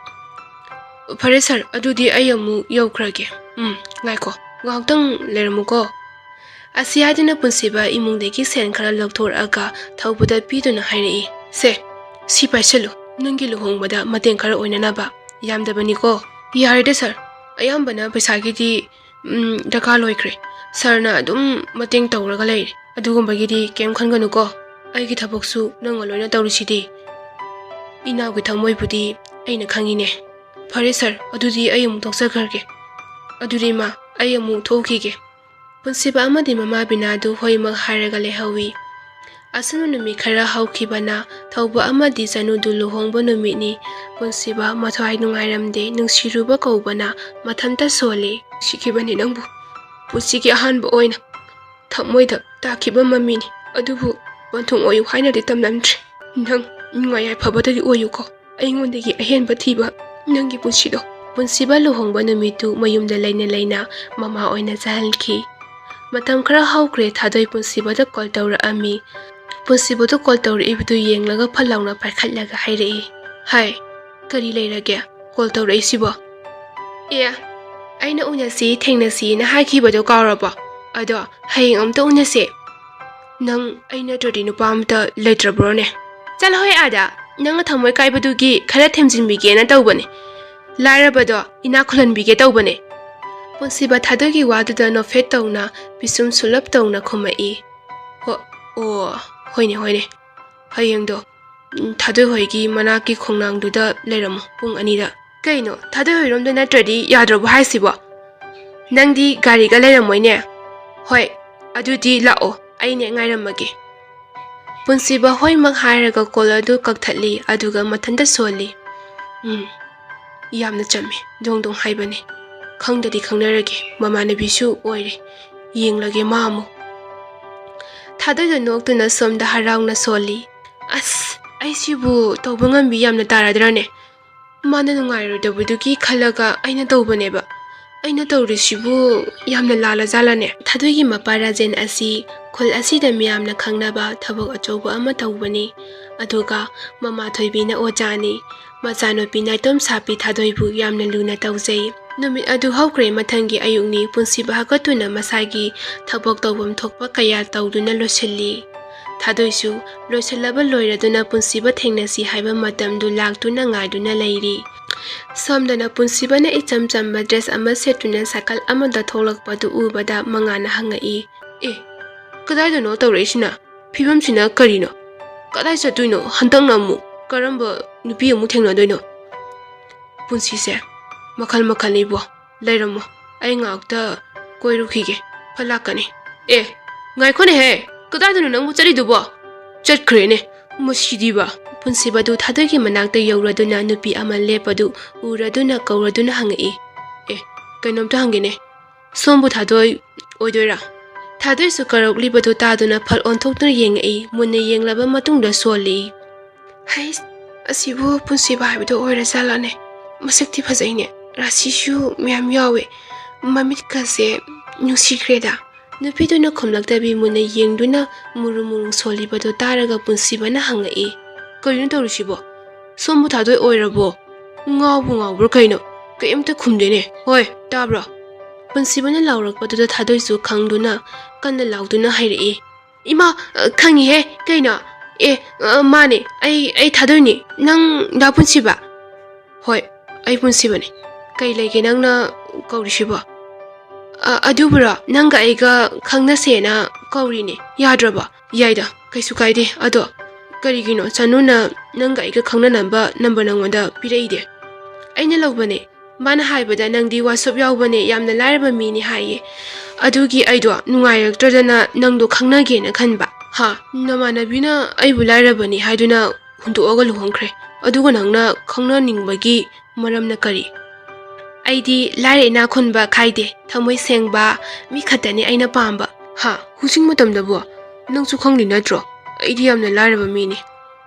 "ꯐꯔꯦ ꯁꯥꯔ, ꯑꯗꯨꯗꯤ ꯑꯩ ꯑꯃꯨꯛ ꯌꯧꯈ꯭ꯔꯒꯦ꯫ ꯎꯝ, ꯉꯥꯏꯈꯣ, ꯉꯥꯏꯍꯥꯛꯇꯪ ꯂꯩꯔꯝꯃꯨꯀꯣ꯫" ꯑꯁꯤ ꯍꯥꯏꯗꯨꯅ ꯄꯨꯟꯁꯤꯕ ꯏꯃꯨꯡꯗꯒꯤ ꯁꯦꯟ ꯈꯔ ꯂꯧꯊꯣꯔꯛꯑꯒ ꯊꯧꯕꯗ ꯄꯤꯗꯨꯅ ꯍꯥꯏꯔꯛꯏ꯫ "ꯁꯦ, ꯁꯤ ꯄꯥꯏꯁꯜꯂꯨ꯫ ꯅꯪꯒꯤ ꯂꯨꯍꯣꯡꯕꯗ ꯃꯇꯦꯡ ꯈꯔ ꯑꯣꯏꯅꯅꯕ꯫ ꯌꯥꯝꯗꯕꯅꯤꯀꯣ꯫" "ꯌꯥꯔꯦꯗ ꯁꯥꯔ, ꯑꯌꯥꯝꯕꯅ ꯄꯩꯁꯥꯒꯤꯗꯤ, ꯎꯝ, ꯗꯔꯀꯥꯔ ꯂꯣꯏꯈ꯭ꯔꯦ꯫ ꯁꯥꯔꯅ ꯑꯗꯨꯝ ꯃꯇꯦꯡ ꯇꯧꯔꯒ ꯂꯩꯔꯦ꯫ ꯑꯗꯨꯒꯨꯝꯕꯒꯤꯗꯤ ꯀꯩꯝ ꯈꯟꯒꯅꯨꯀꯣ꯫ ꯑꯩꯒꯤ ꯊꯕꯛꯁꯨ ꯅꯪꯅ ꯂꯣꯏꯅ ꯇꯧꯔꯤꯁꯤꯗꯤ꯫ ꯏꯅꯥꯎꯒꯤ ꯊꯃꯣꯏꯕꯨꯗꯤ ꯑꯩꯅ ꯈꯪꯉꯤꯅꯦ꯫ ꯐꯔꯦ ꯁꯥꯔ, ꯑꯗꯨꯗꯤ ꯑꯩ ꯑꯃꯨꯛ ꯊꯣꯛꯆꯈ꯭ꯔꯒꯦ꯫ ꯑꯗꯨꯗꯤ ꯏꯃꯥ, ꯑꯩ ꯑꯃꯨꯛ ꯊꯣꯛꯈꯤꯒꯦ꯫" ꯄꯨꯟꯁꯤꯕ ꯑꯃꯗꯤ ꯃꯃꯥ ꯕꯤꯅꯥꯗꯨ ꯍꯣꯏꯃꯛ ꯍꯥꯏꯔꯒ ꯂꯩꯍꯧꯏ꯫ ꯑꯁꯨꯝꯅ ꯅꯨꯃꯤꯠ ꯈꯔ ꯍꯧꯈꯤꯕꯅ ꯊꯧꯕ ꯑꯃꯗꯤ ꯆꯅꯨꯗꯨ ꯂꯨꯍꯣꯡꯕ ꯅꯨꯃꯤꯠꯅꯤ꯫ ꯄꯨꯟꯁꯤꯕ ꯃꯊ꯭ꯋꯥꯏ ꯅꯨꯡꯉꯥꯏꯔꯝꯗꯦ, ꯅꯨꯡꯁꯤꯔꯨꯕ ꯀꯧꯕꯅ ꯃꯊꯟꯇ ꯁꯣꯜꯂꯤ꯫ "ꯅꯨꯡꯁꯤꯈꯤꯕꯅꯤ ꯅꯪꯕꯨ꯫ ꯄꯨꯟꯁꯤꯒꯤ ꯑꯍꯥꯟꯕ ꯑꯣꯏꯅ ꯊꯃꯣꯏꯗ ꯇꯥꯈꯤꯕ ꯃꯃꯤꯅꯤ꯫ ꯑꯗꯨꯕꯨ ꯄꯟꯊꯨꯡ ꯑꯣꯏꯌꯨ ꯍꯥꯏꯅꯗꯤ ꯇꯝꯂꯝꯗ꯭ꯔꯦ꯫ ꯅꯪ ꯅꯨꯡꯉꯥꯏ ꯌꯥꯏꯐꯕꯗꯒꯤ ꯑꯣꯏꯌꯨꯀꯣ꯫ ꯑꯩꯉꯣꯟꯗꯒꯤ ꯑꯍꯦꯟꯕ ꯊꯤꯕ ꯅꯪꯒꯤ ꯄꯨꯟꯁꯤꯗꯣ꯫" ꯄꯨꯟꯁꯤꯕ ꯂꯨꯍꯣꯡꯕ ꯅꯨꯃꯤꯠꯇꯨ ꯃꯌꯨꯝꯗ ꯂꯩꯅ ꯂꯩꯅ ꯃꯃꯥ ꯑꯣꯏꯅ ꯆꯥꯍꯟꯈꯤ꯫ ꯃꯇꯝ ꯈꯔ ꯍꯧꯈ꯭ꯔꯦ, ꯊꯥꯗꯣꯏ ꯄꯨꯟꯁꯤꯕꯗ ꯀꯣꯜ ꯇꯧꯔꯛꯑꯝꯃꯤ꯫ ꯄꯨꯟꯁꯤꯕꯗꯨ ꯀꯣꯜ ꯇꯧꯔꯛꯏꯕꯗꯨ ꯌꯦꯡꯂꯒ ꯐꯠ ꯂꯥꯎꯅ ꯄꯥꯏꯈꯠꯂꯒ ꯍꯥꯏꯔꯛꯏ꯫ "ꯍꯥꯏ, ꯀꯔꯤ ꯂꯩꯔꯒꯦ? ꯀꯣꯜ ꯇꯧꯔꯛꯏꯁꯤꯕꯣ?" "ꯑꯦ, ꯑꯩꯅ ꯎꯅꯁꯤ ꯊꯦꯡꯅꯁꯤꯅ ꯍꯥꯏꯈꯤꯕꯗꯣ ꯀꯥꯎꯔꯕꯣ? ꯑꯗꯣ ꯍꯌꯦꯡ ꯑꯝꯇ ꯎꯅꯁꯦ꯫" "ꯅꯪ ꯑꯩ ꯅꯠꯇ꯭ꯔꯗꯤ ꯅꯨꯄꯥ ꯑꯝꯇ ꯂꯩꯇ꯭ꯔꯕ꯭ꯔꯣꯅꯦ?" "ꯆꯠꯂꯣꯍꯦ ꯑꯥꯗ, ꯅꯪꯅ ꯊꯃꯣꯏ ꯀꯥꯏꯕꯗꯨꯒꯤ ꯈꯔ ꯊꯦꯝꯖꯤꯟꯕꯤꯒꯦꯅ ꯇꯧꯕꯅꯦ꯫ ꯂꯥꯏꯔꯕꯗꯣ ꯏꯅꯥꯛ ꯈꯨꯜꯍꯟꯕꯤꯒꯦ ꯇꯧꯕꯅꯦ꯫" ꯄꯨꯟꯁꯤꯕ ꯊꯥꯗꯣꯏꯒꯤ ꯋꯥꯗꯨꯗ ꯅꯣꯐꯦꯠ ꯇꯧꯅ, ꯄꯤꯁꯨꯝ ꯁꯨꯂꯞ ꯇꯧꯅ ꯈꯨꯝꯃꯛꯏ꯫ "ꯍꯣ, ꯑꯣ, ꯍꯣꯏꯅꯦ, ꯍꯣꯏꯅꯦ꯫ ꯍꯌꯦꯡꯗꯣ, ꯎꯝ, ꯊꯥꯗꯣꯏ ꯍꯣꯏꯒꯤ ꯃꯅꯥꯛꯀꯤ ꯈꯣꯡꯅꯥꯡꯗꯨꯗ ꯂꯩꯔꯝꯃꯣ ꯄꯨꯡ ꯑꯅꯤꯗ꯫" "ꯀꯩꯅꯣ, ꯊꯥꯗꯣꯏ ꯍꯣꯏꯔꯣꯝꯗ ꯅꯠꯇ꯭ꯔꯗꯤ ꯌꯥꯗ꯭ꯔꯕꯣ ꯍꯥꯏꯁꯤꯕꯣ? ꯅꯪꯗꯤ ꯒꯥꯔꯤꯒ ꯂꯩꯔꯝꯃꯣꯏꯅꯦ꯫ ꯍꯣꯏ, ꯑꯗꯨꯗꯤ ꯂꯥꯛꯑꯣ, ꯑꯩꯅꯦ ꯉꯥꯏꯔꯝꯃꯒꯦ꯫" ꯄꯨꯟꯁꯤꯕ ꯍꯣꯏꯃꯛ ꯍꯥꯏꯔꯒ ꯀꯣꯜ ꯑꯗꯨ ꯀꯛꯊꯠꯂꯤ, ꯑꯗꯨꯒ ꯃꯊꯟꯇ ꯁꯣꯜꯂꯤ꯫ "ꯎꯝ, ꯌꯥꯝꯅ ꯆꯝꯃꯤ, ꯗꯣꯡ ꯗꯣꯡ ꯍꯥꯏꯕꯅꯤ꯫" ꯈꯪꯗꯗꯤ ꯈꯪꯅꯔꯒꯦ, ꯃꯃꯥꯟꯅꯕꯤꯁꯨ ꯑꯣꯏꯔꯦ, ꯌꯦꯡꯂꯒꯦ ꯃꯥ ꯑꯃꯨꯛ꯫ ꯊꯥꯗꯣꯏꯗꯣ ꯅꯣꯛꯇꯨꯅ ꯁꯣꯝꯗ ꯍꯔꯥꯎꯅ ꯁꯣꯜꯂꯤ꯫ "ꯑꯁ, ꯑꯩꯁꯤꯕꯨ ꯇꯧꯕ ꯉꯝꯕꯤ ꯌꯥꯝꯅ ꯇꯥꯔꯗ꯭ꯔꯥꯅꯦ? ꯃꯥꯅ ꯅꯨꯡꯉꯥꯏꯔꯣꯏꯗꯕꯗꯨꯒꯤ ꯈꯜꯂꯒ ꯑꯩꯅ ꯇꯧꯕꯅꯦꯕ꯫ ꯑꯩꯅ ꯇꯧꯔꯤꯁꯤꯕꯨ ꯌꯥꯝꯅ ꯂꯥꯜꯂꯖꯥꯠꯂꯅꯦ?" ꯊꯥꯗꯣꯏꯒꯤ ꯃꯄꯥ ꯔꯥꯖꯦꯟ ꯑꯁꯤ ꯈꯨꯜ ꯑꯁꯤꯗ ꯃꯤꯌꯥꯝꯅ ꯈꯪꯅꯕ ꯊꯕꯛ ꯑꯆꯧꯕ ꯑꯃ ꯇꯧꯕꯅꯤ꯫ ꯑꯗꯨꯒ ꯃꯃꯥ ꯊꯣꯏꯕꯤꯅ ꯑꯣꯖꯥꯅꯤ꯫ ꯃꯆꯥꯅꯨꯄꯤ ꯅꯥꯏꯇꯣꯝ ꯁꯥꯄꯤ ꯊꯥꯗꯣꯏꯕꯨ ꯌꯥꯝꯅ ꯂꯨꯅ ꯇꯧꯖꯩ꯫ ꯅꯨꯃꯤꯠ ꯑꯗꯨ ꯍꯧꯈ꯭ꯔꯦ꯫ ꯃꯊꯪꯒꯤ ꯑꯌꯨꯛꯅꯤ꯫ ꯄꯨꯟꯁꯤꯕ ꯍꯥꯒꯠꯇꯨꯅ ꯃꯁꯥꯒꯤ ꯊꯕꯛ ꯇꯧꯐꯝ ꯊꯣꯛꯄ ꯀꯌꯥ ꯇꯧꯗꯨꯅ ꯂꯣꯏꯁꯤꯜꯂꯤ꯫ ꯊꯥꯗꯣꯏꯁꯨ ꯂꯣꯏꯁꯤꯜꯂꯕ ꯂꯣꯏꯔꯗꯨꯅ ꯄꯨꯟꯁꯤꯕ ꯊꯦꯡꯅꯁꯤ ꯍꯥꯏꯕ ꯃꯇꯝꯗꯨ ꯂꯥꯛꯇꯨꯅ ꯉꯥꯏꯗꯨꯅ ꯂꯩꯔꯤ꯫ ꯁꯣꯝꯗꯅ ꯄꯨꯟꯁꯤꯕꯅ ꯏꯆꯝ ꯆꯝꯕ ꯗ꯭ꯔꯦꯁ ꯑꯃ ꯁꯦꯠꯇꯨꯅ ꯁꯥꯏꯀꯜ ꯑꯃꯗ ꯊꯣꯛꯂꯛꯄꯗꯨ ꯎꯕꯗ ꯃꯉꯥꯅ ꯍꯪꯉꯛꯏ, "ꯑꯦ, ꯀꯗꯥꯏꯗꯅꯣ ꯇꯧꯔꯛꯏꯁꯤꯅ? ꯐꯤꯕꯝꯁꯤꯅ ꯀꯔꯤꯅꯣ? ꯀꯗꯥꯏ ꯆꯠꯇꯣꯏꯅꯣ? ꯍꯟꯗꯛꯅ ꯑꯃꯨꯛ ꯀꯔꯝꯕ ꯅꯨꯄꯤ ꯑꯃꯨꯛ ꯊꯦꯡꯅꯗꯣꯏꯅꯣ? ꯄꯨꯟꯁꯤꯁꯦ ꯃꯈꯜ ꯃꯈꯜꯅꯤꯕꯣ꯫ ꯂꯩꯔꯝꯃꯣ, ꯑꯩ ꯉꯥꯏꯍꯥꯛꯇ ꯀꯣꯏꯔꯨꯈꯤꯒꯦ, ꯐꯠ ꯂꯥꯛꯀꯅꯤ꯫" "ꯑꯦ, ꯉꯥꯏꯈꯣꯅꯦꯍꯦ, ꯀꯗꯥꯏꯗꯅꯣ ꯅꯪꯕꯨ ꯆꯠꯂꯤꯗꯨꯕꯣ? ꯆꯠꯈ꯭ꯔꯦꯅꯦ, ꯃꯁꯤꯗꯤꯕ!" ꯄꯨꯟꯁꯤꯕꯗꯨ ꯊꯥꯗꯣꯏꯒꯤ ꯃꯅꯥꯛꯇ ꯌꯧꯔꯗꯨꯅ ꯅꯨꯄꯤ ꯑꯃ ꯂꯦꯞꯄꯗꯨ ꯎꯔꯗꯨꯅ ꯀꯧꯔꯗꯨꯅ ꯍꯪꯉꯛꯏ, "ꯑꯦ, ꯀꯩꯅꯣꯝꯇ ꯍꯪꯒꯦꯅꯦ, ꯁꯣꯝꯕꯨ ꯊꯥꯗꯣꯏ ꯑꯣꯏꯗꯣꯏꯔꯥ?" ꯊꯥꯗꯣꯏꯁꯨ ꯀꯧꯔꯛꯂꯤꯕꯗꯨ ꯇꯥꯗꯨꯅ ꯐꯠ ꯑꯣꯟꯊꯣꯛꯇꯨꯅ ꯌꯦꯡꯉꯛꯏ꯫ ꯃꯨꯟꯅ ꯌꯦꯡꯂꯕ ꯃꯇꯨꯡꯗ ꯁꯣꯜꯂꯤ, "ꯍꯩꯁ, ꯑꯁꯤꯕꯨ ꯄꯨꯟꯁꯤꯕ ꯍꯥꯏꯕꯗꯨ ꯑꯣꯏꯔꯖꯥꯠꯂꯅꯦ? ꯃꯁꯛꯇꯤ ꯐꯖꯩꯅꯦ, ꯔꯥꯁꯤꯁꯨ ꯃꯌꯥꯝ ꯌꯥꯎꯋꯦ, ꯃꯃꯤꯠꯀꯁꯦ ꯅꯨꯡꯁꯤꯈ꯭ꯔꯦꯗ꯫" ꯅꯨꯄꯤꯗꯨꯅ ꯈꯨꯝꯂꯛꯇꯕꯤ ꯃꯨꯟꯅ ꯌꯦꯡꯗꯨꯅ ꯃꯨꯔꯨ ꯃꯨꯔꯨ ꯁꯣꯜꯂꯤꯕꯗꯨ ꯇꯥꯔꯒ ꯄꯨꯟꯁꯤꯕꯅ ꯍꯪꯉꯛꯏ, "ꯀꯔꯤꯅꯣ ꯇꯧꯔꯤꯁꯤꯕꯣ? ꯁꯣꯝꯕꯨ ꯊꯥꯗꯣꯏ ꯑꯣꯏꯔꯕꯣ? ꯉꯥꯎꯕꯨ ꯉꯥꯎꯕ꯭ꯔꯥ ꯀꯩꯅꯣ? ꯀꯩꯝꯇ ꯈꯨꯝꯗꯦꯅꯦ꯫ ꯍꯣꯏ, ꯇꯥꯕ꯭ꯔꯣ?" ꯄꯨꯟꯁꯤꯕꯅ ꯂꯥꯎꯔꯛꯄꯗꯨꯗ ꯊꯥꯗꯣꯏꯁꯨ ꯈꯪꯗꯨꯅ ꯀꯟꯅ ꯂꯥꯎꯗꯨꯅ ꯍꯥꯏꯔꯛꯏ, "ꯏꯃꯥ, ꯑ, ꯈꯪꯉꯤꯍꯦ꯫ ꯀꯩꯅꯣ? ꯑꯦ, ꯑ, ꯃꯥꯅꯦ, ꯑꯩ, ꯑꯩ ꯊꯥꯗꯣꯏꯅꯦ꯫ ꯅꯪ ꯗꯥ ꯄꯨꯟꯁꯤꯕ?" "ꯍꯣꯏ, ꯑꯩ ꯄꯨꯟꯁꯤꯕꯅꯦ꯫ ꯀꯩ ꯂꯩꯒꯦ ꯅꯪꯅ ꯀꯧꯔꯤꯁꯤꯕꯣ?" "ꯑ, ꯑꯗꯨꯕꯨꯔꯣ, ꯅꯪꯒ ꯑꯩꯒ ꯈꯪꯅꯁꯦꯅ ꯀꯧꯔꯤꯅꯦ꯫ ꯌꯥꯗ꯭ꯔꯕꯣ?" "ꯌꯥꯏꯗ, ꯀꯩꯁꯨ ꯀꯥꯏꯗꯦ꯫ ꯑꯗꯣ ꯀꯔꯤꯒꯤꯅꯣ ꯆꯅꯨꯅ ꯅꯪꯒ ꯑꯩꯒ ꯈꯪꯅꯅꯕ ꯅꯝꯕꯔ ꯅꯪꯉꯣꯟꯗ ꯄꯤꯔꯛꯏꯗꯤ?" "ꯑꯩꯅ ꯂꯧꯕꯅꯦ꯫ ꯃꯥꯅ ꯍꯥꯏꯕꯗ ꯅꯪꯗꯤ ꯋꯥꯆꯞ ꯌꯥꯎꯕꯅꯦ, ꯌꯥꯝꯅ ꯂꯥꯏꯔꯕ ꯃꯤꯅꯤ ꯍꯥꯏꯌꯦ꯫ ꯑꯗꯨꯒꯤ ꯑꯩꯗꯣ ꯅꯨꯡꯉꯥꯏꯔꯛꯇ꯭ꯔꯗꯅ ꯅꯪꯗꯣ ꯈꯪꯅꯒꯦꯅ ꯈꯟꯕ꯫" "ꯍꯥ? ꯅꯃꯥꯟꯅꯕꯤꯅ ꯑꯩꯕꯨ ꯂꯥꯏꯔꯕꯅꯤ ꯍꯥꯏꯗꯨꯅ ꯍꯨꯟꯗꯣꯛꯑꯒ ꯂꯨꯍꯣꯡꯈ꯭ꯔꯦ, ꯑꯗꯨꯒ ꯅꯪꯅ ꯈꯪꯅꯅꯤꯡꯕꯒꯤ ꯃꯔꯝꯅ ꯀꯔꯤ?" ꯑꯩꯗꯤ ꯂꯥꯏꯔ ꯏꯅꯥꯛ ꯈꯨꯟꯕ ꯈꯥꯏꯗꯦ, ꯊꯃꯣꯏ ꯁꯦꯡꯕ ꯃꯤ ꯈꯛꯇꯅꯤ ꯑꯩꯅ ꯄꯥꯝꯕ꯫ ꯍꯥ? ꯍꯧꯖꯤꯛ ꯃꯇꯝꯗꯕꯨ? ꯅꯪꯁꯨ ꯈꯪꯂꯤ ꯅꯠꯇ꯭ꯔꯣ? ꯑꯩꯗꯤ ꯌꯥꯝꯅ ꯂꯥꯏꯔꯕ ꯃꯤꯅꯤ꯫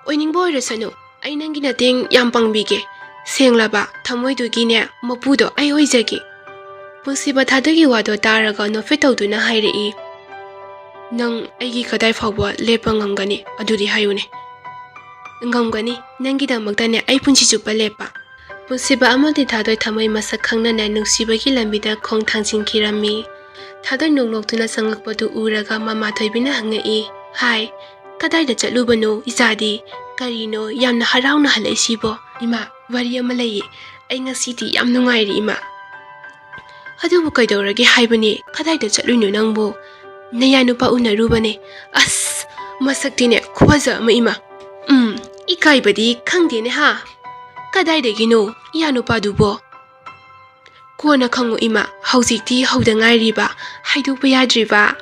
ꯑꯣꯏꯅꯤꯡꯕ ꯑꯣꯏꯔꯁꯅꯨ, ꯑꯩ ꯅꯪꯒꯤ ꯃꯇꯦꯡ ꯌꯥꯝ ꯄꯥꯡꯕꯤꯒꯦ꯫ ꯁꯦꯡꯂꯕ ꯊꯃꯣꯏꯗꯨꯒꯤꯅꯦ ꯃꯄꯨꯗꯣ ꯑꯩ ꯑꯣꯏꯖꯒꯦ꯫ ꯄꯨꯟꯁꯤꯕ ꯊꯥꯗꯣꯏꯒꯤ ꯋꯥꯗꯣ ꯇꯥꯔꯒ ꯅꯣꯛꯐꯦꯠ ꯇꯧꯗꯨꯅ ꯍꯥꯏꯔꯛꯏ, "ꯅꯪ ꯑꯩꯒꯤ ꯀꯗꯥꯏ ꯐꯥꯎꯕ ꯂꯦꯞꯄ ꯉꯝꯒꯅꯤ? ꯑꯗꯨꯗꯤ ꯍꯥꯏꯌꯨꯅꯦ꯫" "ꯉꯝꯒꯅꯤ, ꯅꯪꯒꯤꯗꯃꯛꯇꯅꯦ ꯑꯩ ꯄꯨꯟꯁꯤ ꯆꯨꯞꯄ ꯂꯦꯞꯄ꯫" ꯄꯨꯟꯁꯤꯕ ꯑꯃꯗꯤ ꯊꯥꯗꯣꯏ ꯊꯃꯣꯏ ꯃꯁꯛ ꯈꯪꯅꯅ ꯅꯨꯡꯁꯤꯕꯒꯤ ꯂꯝꯕꯤꯗ ꯈꯣꯡ ꯊꯥꯡꯖꯤꯟꯈꯤꯔꯝꯃꯤ꯫ ꯊꯥꯗꯣꯏ ꯅꯣꯛꯅꯣꯛꯇꯨꯅ ꯆꯪꯂꯛꯄꯗꯨ ꯎꯔꯒ ꯃꯃꯥ ꯊꯣꯏꯕꯤꯅ ꯍꯪꯉꯛꯏ, "ꯍꯥꯏ, ꯀꯗꯥꯏꯗ ꯆꯠꯂꯨꯕꯅꯣ ꯏꯆꯥꯗꯤ? ꯀꯔꯤꯅꯣ ꯌꯥꯝꯅ ꯍꯔꯥꯎꯅ ꯍꯜꯂꯛꯏꯁꯤꯕꯣ? ꯏꯃꯥ, ꯋꯥꯔꯤ ꯑꯃ ꯂꯩꯌꯦ꯫ ꯑꯩ ꯉꯁꯤꯗꯤ ꯌꯥꯝ ꯅꯨꯡꯉꯥꯏꯔꯤ ꯏꯃꯥ꯫" "ꯑꯗꯨꯕꯨ ꯀꯩꯗꯧꯔꯒꯦ ꯍꯥꯏꯕꯅꯤ? ꯀꯗꯥꯏꯗ ꯆꯠꯂꯨꯏꯅꯣ ꯅꯪꯕꯨ? ꯅꯌꯥ ꯅꯨꯄꯥ ꯎꯅꯔꯨꯕꯅꯦ꯫ ꯑꯁ, ꯃꯁꯛꯇꯤꯅꯦ ꯈꯨꯐꯖ ꯑꯃ ꯏꯃꯥ꯫ ꯎꯝ, ꯏꯀꯥꯏꯕꯗꯤ ꯈꯪꯗꯦꯅꯦ ꯍꯥ? ꯀꯗꯥꯏꯗꯒꯤꯅꯣ ꯏꯌꯥ ꯅꯨꯄꯥꯗꯨꯕꯣ?" "ꯀꯣꯟꯅ ꯈꯪꯉꯨ ꯏꯃꯥ, ꯍꯧꯖꯤꯛꯇꯤ ꯍꯧꯗ ꯉꯥꯏꯔꯤꯕ, ꯍꯥꯏꯗꯣꯛꯄ ꯌꯥꯗ꯭ꯔꯤꯕ꯫"